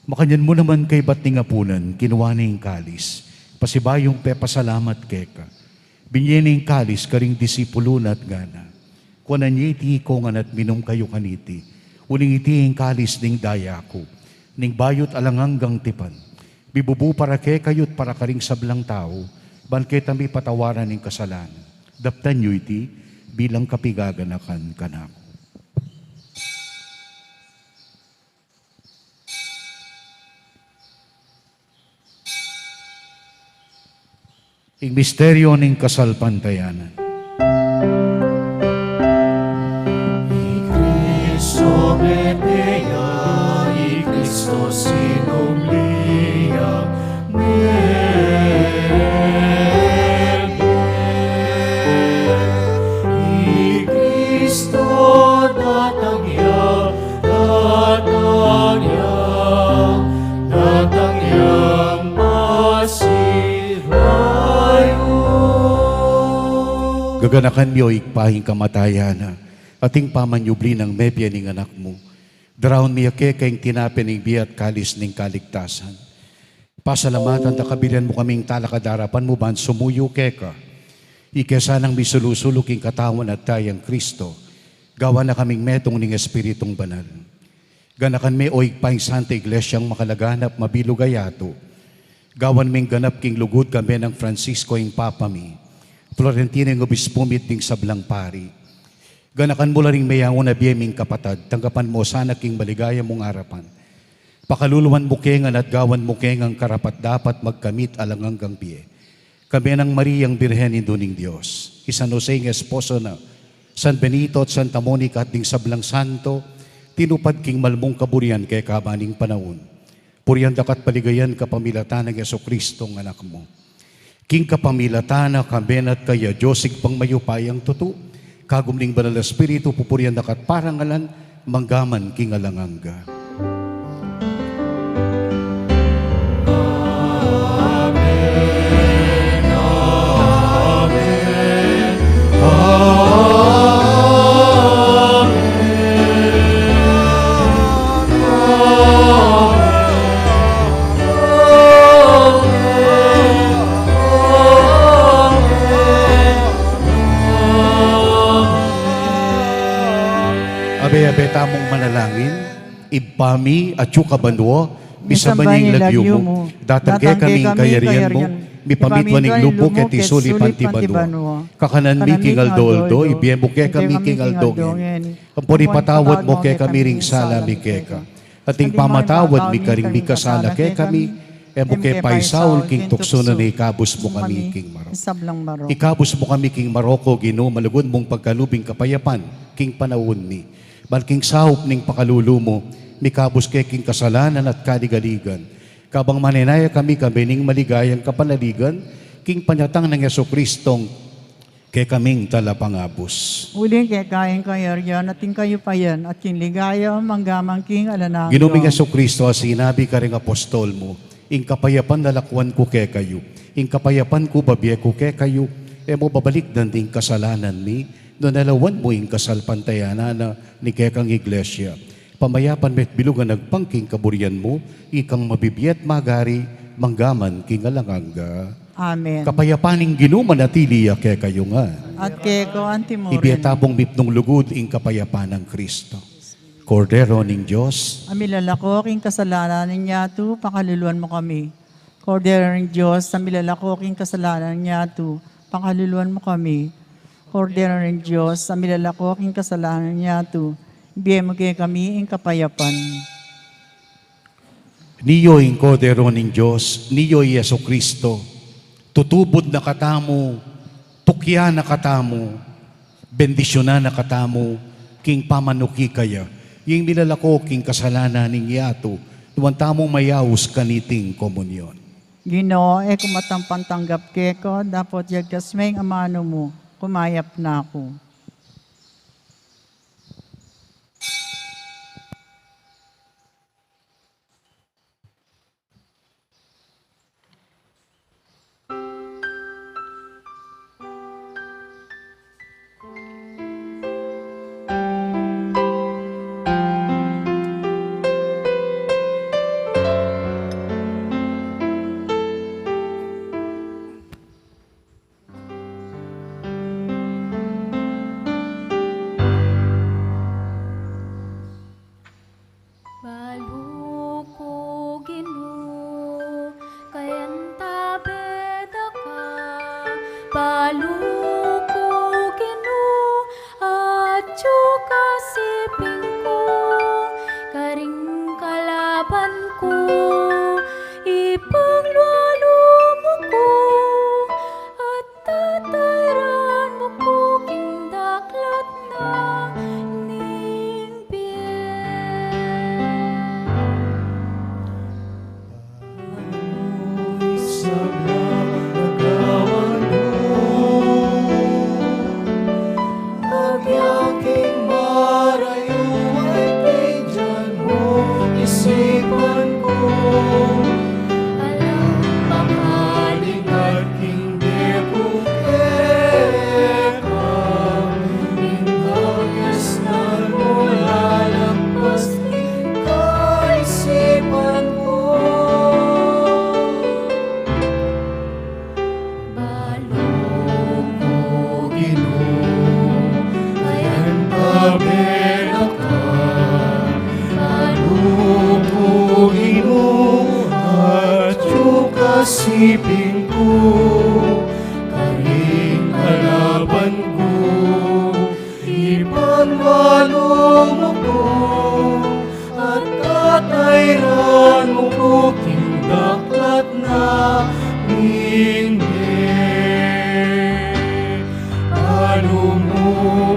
Makanyan mu naman kaybat ning apunan, kinua ne ing kalis, pasibayung pepasalamat keka, binye ne ing kalis karing disipulu na at ngana, Kuanan ye iti ikongan at minum kayu kaniti, uling iti ing kalis ning daya ku, ning bayu't alang anggang tipan, mibubu para kekayu at para karing sablang tau, ban keta mipatawaran ning kasalanan. Daptan yu iti bilang kapigaganakan kanaku. Ing misteryu ning kasalpantayanan. I Kristo mete ya, i Kristo sinumli ya, mete. I Kristo datang ya, datang ya, datang yang masirayu. Gaganakan mi, o Ibpa, ing kamatayan na, at ing pamanyubli nang mebie ning Anak mu. Daraun mi ya keka ing tinape ning bie at kalis ning kaligtasan. Pasalamatan da ka, binian mu kaming talakad arapan mu ban sumuyu keka. Ika sanang misulu-sulu king katawan at dayang Kristo, gawan na kaming metung ning Espiritung Banal. Ganakan me, o Ibpa, ing Santa Iglesia, ing makalaganap, mabilug a yatu. Gawan meng ganap king lugud kambe nang Francisco ing Papa mi, Florentino ing Obispu mi, at ding sablang pari. Ganakan mu la ring meyaun a bie ming kapatad, tanggapan mu sana king maligaya mung arapan. Pakaluluan mu ke ngan at gawan mu ke ngang karapat-dapat magkamit alang anggang bie. Kambe nang Mariang Birhen, Indu ning Dios, i San Jose ing esposo na, San Benito at Santa Monica at ding sablang santo, tinupad king malmung kaburian kekaban ning panaun. Purian da ka at paligayan kapamilatan nang Jesucristo ing Anak mu. King kapamilatan na, kambe na at kaya, Dios Ibpang mayupayang tutu, kagum ning Banal a Espiritu, pupurian da ka at parangalan, mangga man king alang angga. Ibpa mi, atsu ka banua, misamban ya ing lagyu mu, datang kekami ing kayarian mu, mipamintuan ing lub mu keti sulip anti banua. Kakanan mi king aldo-aldo ibie mu kekami king aldo ngeni. Ampon ipatawad mu kekami ring sala mi keka, anti ing pamamatawad mi karing mikasala kekami. E mu ke paisaul king tuksu, nune ikabus mu kami king marok. Ikabus mu kami king marok, O Ginu, malugud mung pagkalub ing kapayapan king panaun mi, ban king saup ning pakalulu mu, mikabus ke king kasalanan at kaligaligan, kabang manenaya kami kabe ning maligayang kapanaligan king panyatang nang Jesucristong kekaming Talapangabus. Uling keka ing kayarian at ing kayupayan at ing ligaya mangga man king alang angga. Ginu ming Jesucristo, a sinabi karing apostol mu, ing kapayapan lalakwan ku kekayu, ing kapayapan ku babie ku kekayu. E mu babalikdan ding kasalanan mi, nune lawan mu ing kasalpantayanan na ning kekang Iglesia. Pamayapan me't bilugan agpang king kaburian mu, ikang mabibie at magari mangga man king alang angga. Amen. Kapayapan ning Ginu manatili ya kekayu ngan. At keka mu rin. Ibie tamu pung mipnung lugud ing kapayapan nang Kristo. Kordero ning Dios, a milalako king kasalanan ning yatu, pakaluluan mu kami. Kordero ning Dios, a milalako king kasalanan ning yatu, pakaluluan mu kami. Kordero ning Dios, a milalako king kasalanan ning yatu, ibie mu kekami ing kapayapan. Ini ing Kordero ning Dios, ini i Jesucristo, tutubud na katamu, tukyan na katamu, bendisyunan na katamu king pamanuki kaya, ing milalako king kasalanan ning yatu, nuan tamung mayaus kaniting komunyon. Ginu, e ku matampang tanggap keka, dapot yagkas me ing amanu mu, kumayap na ku. Balu ku Ginu, kayan tabe da ka. Balu ku Ginu, atyu ka siping ku, karing kalaban ku, ipaglualu mu ku, at tatairan mu ku king daklat na ning bie. Sablang lagawan mu, agyang king marayu a tindian mu, isipan ku, alang makalingat king Ing kayarian mu lalampas king kaisipan ku. Balu ku Ginu, kayan tabe da ka. Balu ku Ginu, atyu ka siping ku. Karing kalaban ku, ipaglualu mu ku, at tatairan mu ku king daklat na ning bie. Balu mu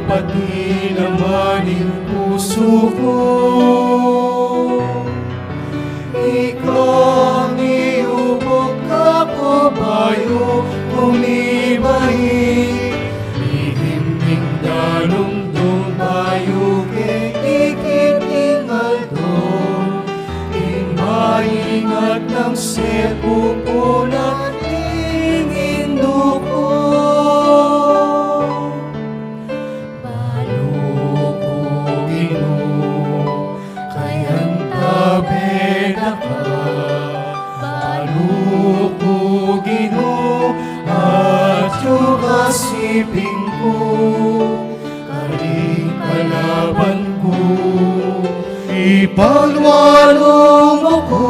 pati naman ing pusu ku. Ikang iubuk ka ku bayu ku mibai, ihiming danum dong bayu ke ikit ing aldo, ing maingat nang sepupunan ning indu ku. Balu ku Ginu, kayan tabe da ka. Balu ku Ginu, atyu ka siping ku. Karing kalaban ku, ip Ipalwalu mu ku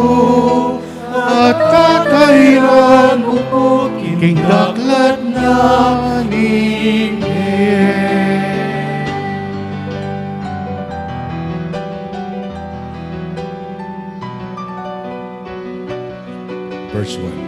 at tatairan mu ku king daklat na ning bie. Verse one.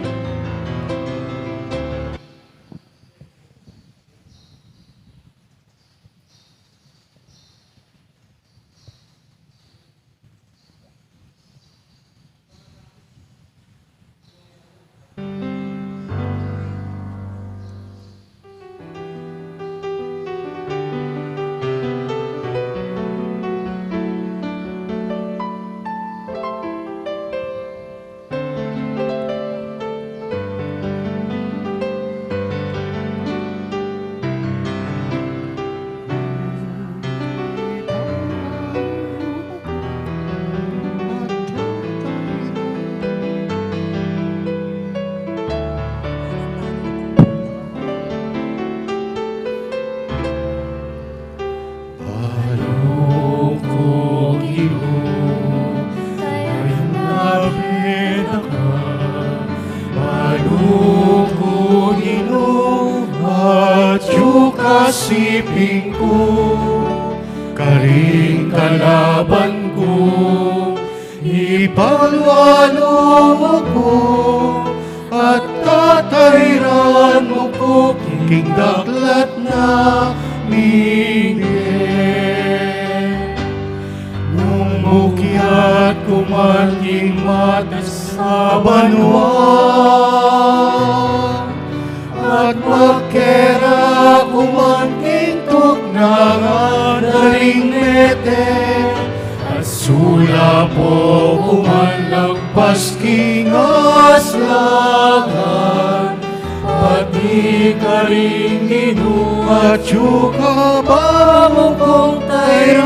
Balu ku Ginu, kayang labeta ka. Balu ku Ginu, atyu ka siping ku, karing kalaban ku. Ipalwalu mu ku at tatairan mu ku king daklat na ning bie. Nung mukyat ku man king matas a banua at magkera ku man king tuknangan da ring mete, at sulapo ku man lagpas king aslagan, pati karin Ginu atyu ka, ba mu kung tairan.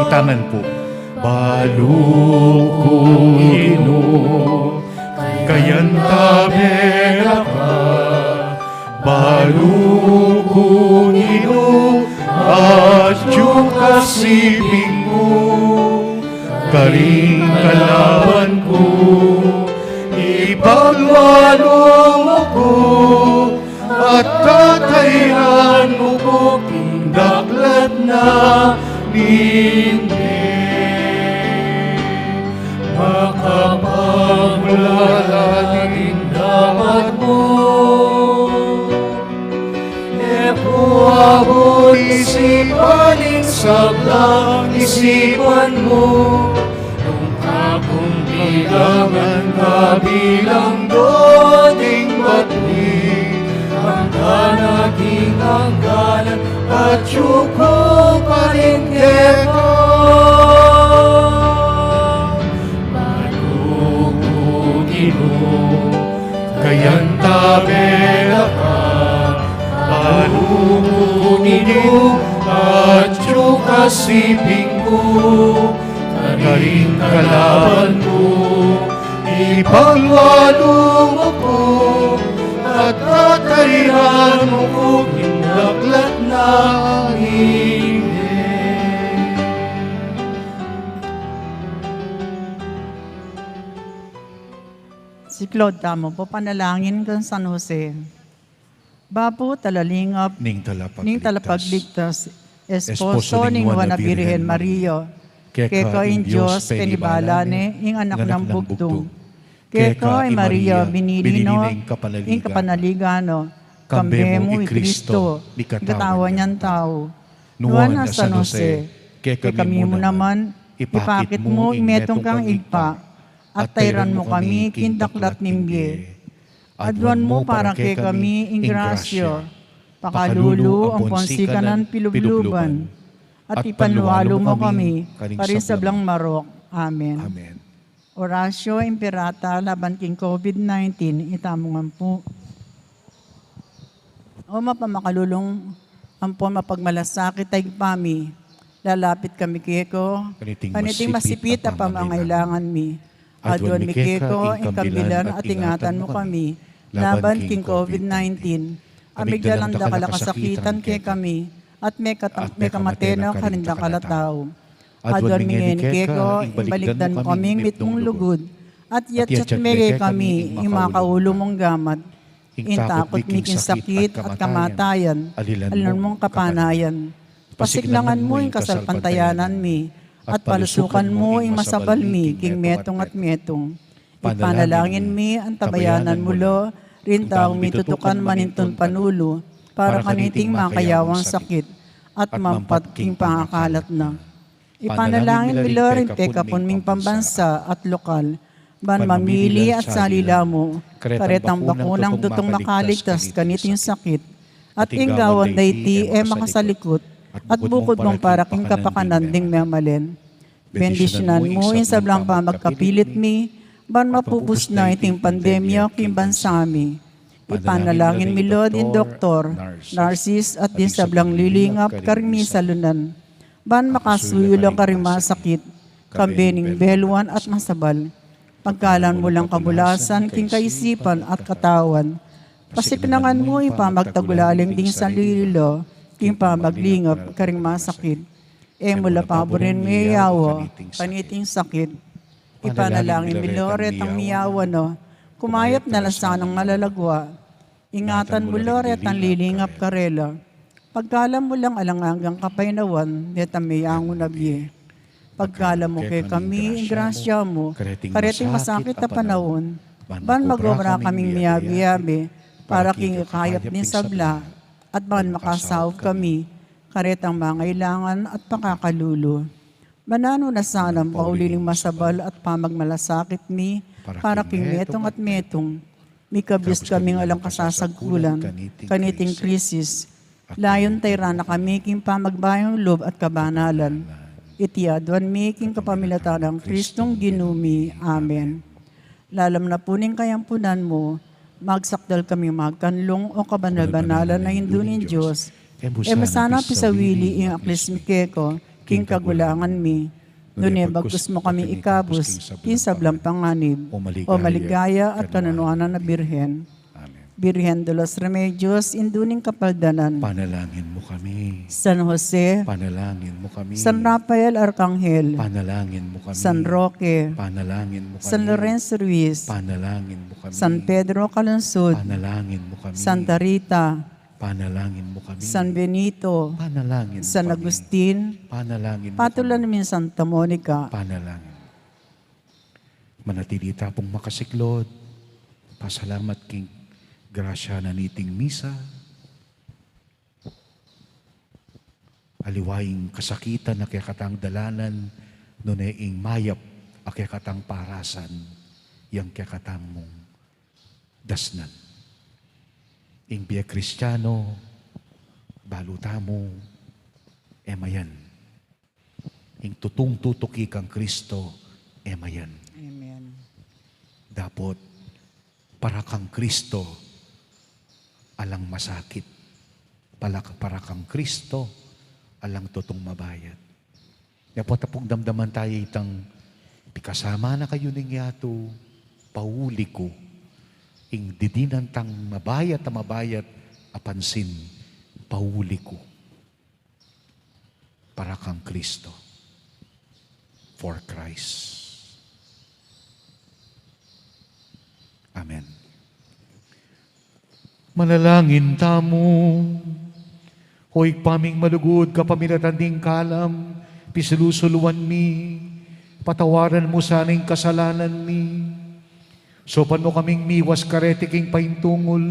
Itaman pu. Balu ku Ginu, kayang labeta ka. Balu ku Ginu, atyu ka siping ku, karing kalaban ku. Ipalwalu mu ku at tatairan mu ku king daklat na ning bie. Makapagmulala ning dapat mu, e ku abut isipan ing sablang isipan mu. Nung kakung bilangan ka bilang doding batwi, angganan king angganan, atyu ku pa rin keka. Balu ku Ginu, kayang labeta ka. Balu ku Ginu, atyu ka siping ku, karing kalaban ku. Ipalwalu mu ku at tatairan mu ku king daklat na ning bie. Siklaud tamu pu, panalangin kang San Jose. Bapu talalingap ning talapagligtas, esposo ning Nuan a Birhen Maria, keka ing Dios penibala ne ing anak nang bugtung. Keka i Maria binili no ing kapanaligan no, kambe mu i Kristo, ing katawan nang tau. Nuan a San Jose, kekami mu naman ipakit mu ing metung kang Ibpa, at tairan mu kami king daklat ning bie. Aduan mu para kekami ing grasya, pakalulu ampon sikanan pilubluban, at ipanlualu mu kami karing sablang marok. Amen. Amen. Oratio Imperata laban king COVID nineteen, itamu ngan pu. O mapamakalulung ampon mapagmalasakit a Ibpa mi, lalapit kami keka kaniting masipit a pamangailangan mi. Aduan mi keka ing kambilan at ingatan mu kami laban king COVID nineteen. Amigdalan dakal a kasakitan kekami, at mekata-, mekamate na karing dakal a tau. Aduan mi ngeni keka, ing balikdan mu kaming mitmung lugud, at yatsat me kekami ing makaulu mung gamat, ing takut mi king sakit at kamatayan, alilan mung kapanayan. Pasiknangan mu ing kasalpantayanan mi, at palusukan mu ing masabal mi king metung at metung. Ipanalangin mi, antabayanan mu la ring taung mitutukan manintun panulu para kaniting makayawang sakit at mampat king pangakalat na. Ipanalangin mi la ring pekapun ming pambansa at lokal, ban mamili at salila mu karetang bakunang tutung makaligtas kaniting sakit, at ing gawan da iti e makasalikut, at bukud mung para king kapakanan ding memalen. Bendisyunan mu ing sablang pamagkapilit mi, ban mapupus na iting pandemya king bansa mi. Ipanalangin mi la ding doktor, nurses, at ding sablang lilingap karing misalunan, ban makasuyu la karing masakit, kambe ning beluan at masabal. Pagkalan mu lang kabulasan king kaisipan at katawan. Pasiknangan mu ing pamagtagulaling ding salila king pamaglingap karing masakit. E mu la paburen miyawa kaniting sakit. Ipanalangin mi la retang miyawa na, kumayap na la sanang malalagua. Ingatan mu la retang lilingap karela. Pagkalan mu lang alang anggang kapaynawan detang meyangu na bie. Pagkalan mu kekami ing grasya mu kareting masakit a panaun, ban magobra kaming miyabe-yabe para king ikayap ning sabla, at ban makasaup kami karetang mangailangan at pakakalulu. Mananu na sanang pauli ning masabal at pamagmalasakit mi para king metung at metung. Mikabus kaming alang kasasagkulan kaniting krisis. Layun tayran na kami king pamagbayung lub at kabanalan. Iti aduan mi king kapamilatan nang Kristong Ginu mi. Amen. Lalam na pu ning kayampunan mu, magsakdal kami magkanlung, o kabanal-banalan a Indu ning Dios, e mu sana pisawili ing aklis mi keka king kagulangan mi, nune bagkus mu kami ikabus king sablang panganib, o maligaya at kananuanan a Birhen. Amen. Birhen de los Remedios, Indu ning Kapaldanan. Panalangin mu kami. San Jose. Panalangin mu kami. San Rafael Arkanghel. Panalangin mu kami. San Roque. Panalangin mu kami. San Lorenzo Ruiz. Panalangin mu kami. San Pedro Calungsod. Panalangin mu kami. Santa Rita. Panalangin mu kami. San Benito. Panalangin mu kami. San Agustin. Panalangin mu kami. Patulan mi Santa Monica. Panalangin. Manatili ta pung makasiklod. Pasalamat king grasya na niting misa. Aliwa ing kasakitan a kekatang dalanan, nune ing mayap a kekatang parasan, yang kekatang mung dasnan. Ing bie Kristiano, balu tamu, e mayan. Ing tutung tutuki kang Kristo, e mayan. Amen. Dapot, para kang Kristo, alang masakit. Pala-, para kang Kristo, alang tutung mabayat. Dapot apung damdaman tayu itang pikasama na kayu ning yatu, pauli ku. Ing didinan tang mabayat a mabayat a pansin, pauli ku. Para kang Kristo. For Christ. Amen. Manalangin tamu. O Ibpa ming malugud, kapamilatan ding kalam pisulu-suluan mi, patawaran mu sana ing kasalanan mi. Saupan mu kaming miwas kareti king paintungul,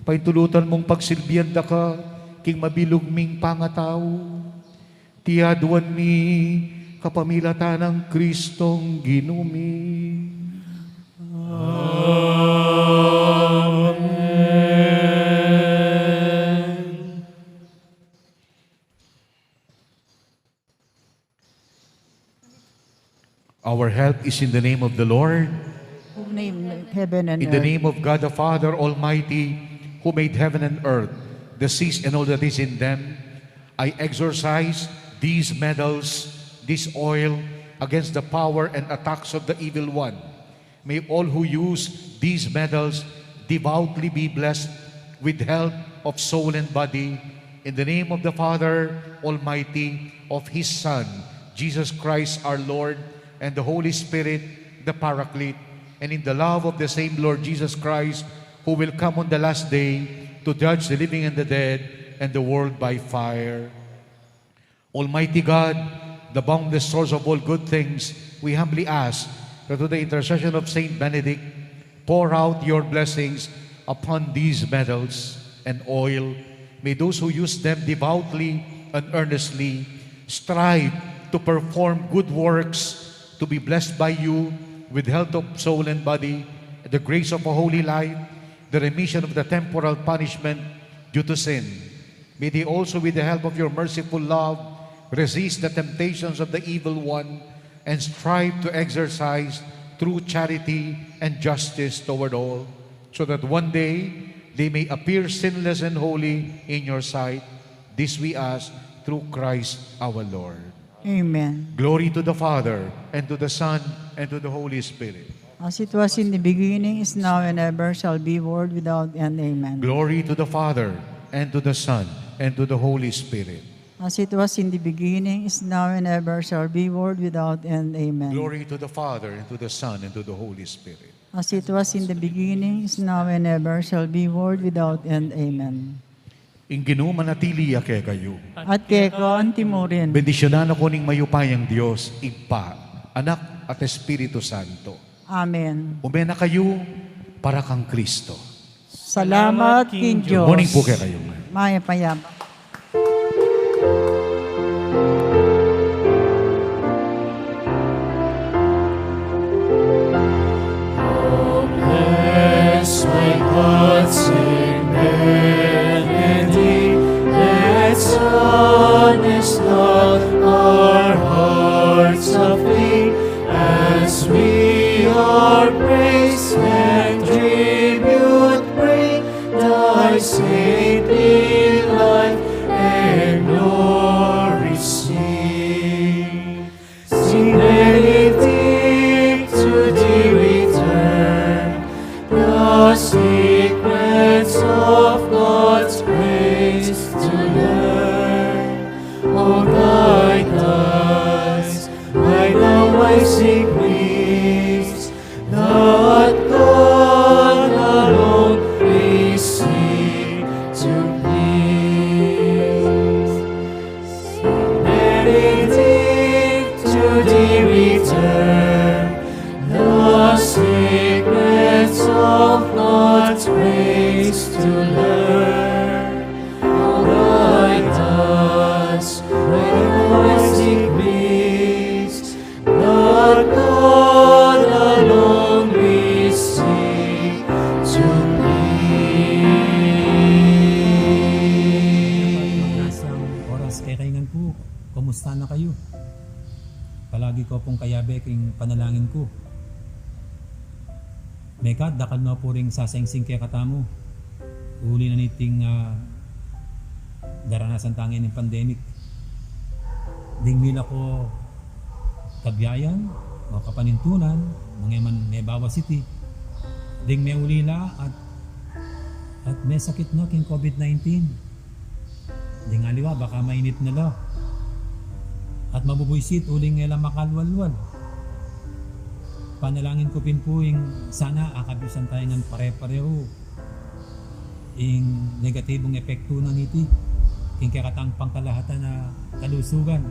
paintulutan mung pagsilbian da ka king mabilug ming pangatau. Iti aduan mi kapamilatan nang Kristong Ginu mi. Amen. Our help is in the name of the Lord. Who made heaven and earth. In the name of God the Father Almighty, who made heaven and earth, the seas and all that is in them, I exorcise these medals, this oil, against the power and attacks of the evil one. May all who use these medals devoutly be blessed with health of soul and body, in the name of the Father Almighty, of His Son, Jesus Christ our Lord, and the Holy Spirit, the Paraclete, and in the love of the same Lord Jesus Christ, who will come on the last day to judge the living and the dead and the world by fire. Almighty God, the boundless source of all good things, we humbly ask that through the intercession of Saint Benedict, pour out your blessings upon these medals and oil. May those who use them devoutly and earnestly strive to perform good works, to be blessed by you with health of soul and body, the grace of a holy life, the remission of the temporal punishment due to sin. May they also, with the help of your merciful love, resist the temptations of the evil one and strive to exercise true charity and justice toward all, so that one day they may appear sinless and holy in your sight. This we ask through Christ our Lord. Amen. Glory to the Father, and to the Son, and to the Holy Spirit. As it was in the beginning, is now, and ever shall be, world without end. Amen. Glory to the Father, and to the Son, and to the Holy Spirit. As it was in the beginning, is now, and ever shall be, world without end. Amen. Glory to the Father, and to the Son, and to the Holy Spirit. As it was in the beginning, is now, and ever shall be, world without end. Amen. Ing Ginu manatili ya kekayu. At keka antimurin. Bendisyunan na kayu ning mayupayang Dios, Ibpa, Anak, at Espiritu Santo. Amen. Ume na kayu para kang Kristo. Salamat king Dios. Morning po kekayu. Mayap a yabak. Oh, bless my hearts in melody, let sadness not our hearts flee, as we our praise and tribute bring, thy saintly life and glory sing. Sing Benedictus, to thee we turn, the secrets of God's grace to learn. O guide us by thy wise degrees, that God alone we seek to please. Benedictus, to thee we turn, the secrets of God's grace to learn. Guide us by thy wise degrees, that God alone we seek to please. Magandang oras kekayu ngan pu. Kumusta na kayu? Palagi ku pung kayabe king panalangin ku. Mekad dakal no pu ring sasaingsing kekatamu uli na niting, ah, daranasan tang pandemic. Ding mila ku kabiayan o kapanintunan, mangeman mebawas iti, ding meulila at, at mesakit no king COVID nineteen. Ding aliwa baka mainit na la at mabubuisit uling e la makalwalwal. Panalangin ku pin pu ing sana akabisan tayu ngan pare-parehu ing negatibung epektu na niti king kekatang pangkalahatan a kalusugan,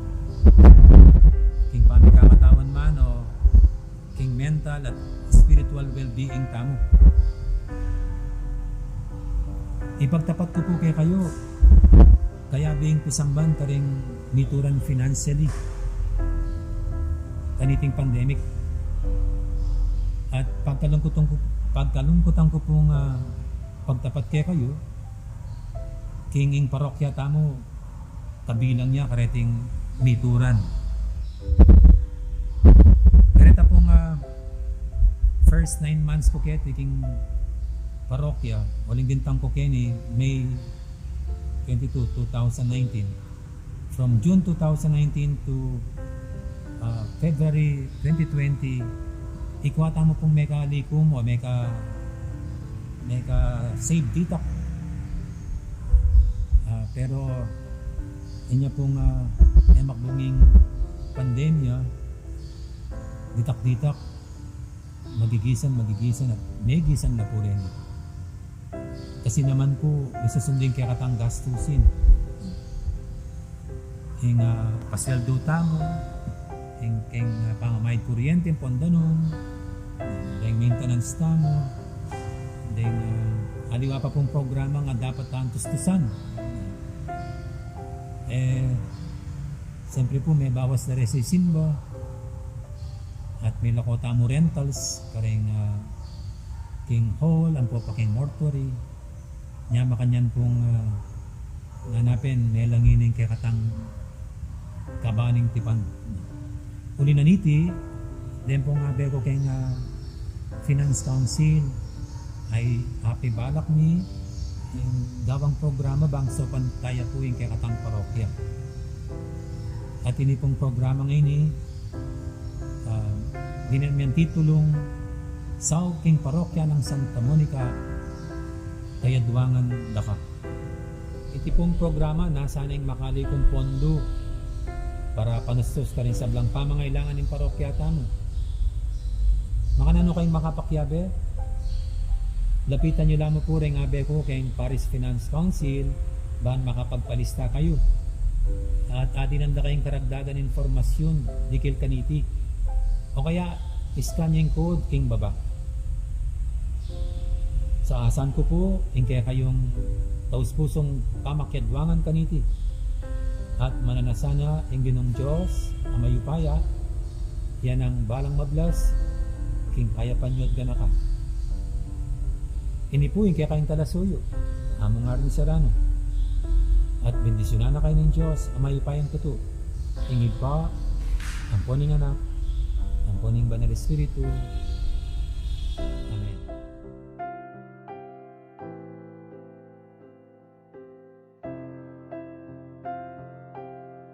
king pamikamatawan man o king mental at spiritual well-being tamu. Ipagtapat ku pu kekayu, kayabe ing pisamban karing mituran financially kaniting pandemic. At pagkalungkutan ku, pagkalungkutan ku pung, ah, pagtapat kekayu, king ing parokya tamu, kabilang ya kareting mituran. Kareta pung, ah, first nine months ku keti king parokya, uling bintang ku keni May twenty-two, two thousand nineteen. From June two thousand nineteen to, ah, February twenty twenty, ikwa tamu pung meka likum o meka, meka save ditak. Ah, pero inya pung, ah, e makbunging Pandemya, ditak-ditak, magigisan, magigisan, at megisan na pu reni. Kasi naman pu, misusundin kekatang gastusin. Ing, ah, pasweldu tamu, ing, ing, ah, pamamayad kuryente, ing pon danum, ing maintenance tamu, ing, ah, aliwa pa pung programa a dapat tang tustusan. Eh, siyempre pu, mebawas da reng sisimba, at milako tamu rentals, karing, ah, king hall, ampo pa king mortuary. Nya makanyan pung, ah, nanu pin, melangi ning kekatang kabaning tipan. Uli na niti, deng pung abe ku keng, ah, Finance Council, ay apibalak mi ing gawang programa bang saupan taya pu ing kekatang parokya. At ini pung programa ngeni, ah, dinan mi yang titulung Saup king Parokya nang Santa Monica, Kayadwangan da ka. Iti pung programa, nasa neng makali kung pondo para panustus karing sablang pamangailangan ning parokya tamu. Makananu kayung makapakiabe? Lapitan yu la mu pu reng abe ku keng Parish Finance Council, ban makapagpalista kayu. At adinan da kayung karagdagan impormasyun dikil kaniti. O kaya, scan ing code king baba. Saasan ku pu ing kekayung taus-pusung pamakiadwangan kaniti. At mananasana ing Ginung Dios a mayupaya, ya nang balang mablas king kayapan yu at ganaka. Ini pu ing kekayung talasuyu, Among Arnie Serrano. At bendisyunan na kayu ning Dios a mayupayang tutu, ing Ibpa, ampo ning Anak, ampo ning Banal Espiritu.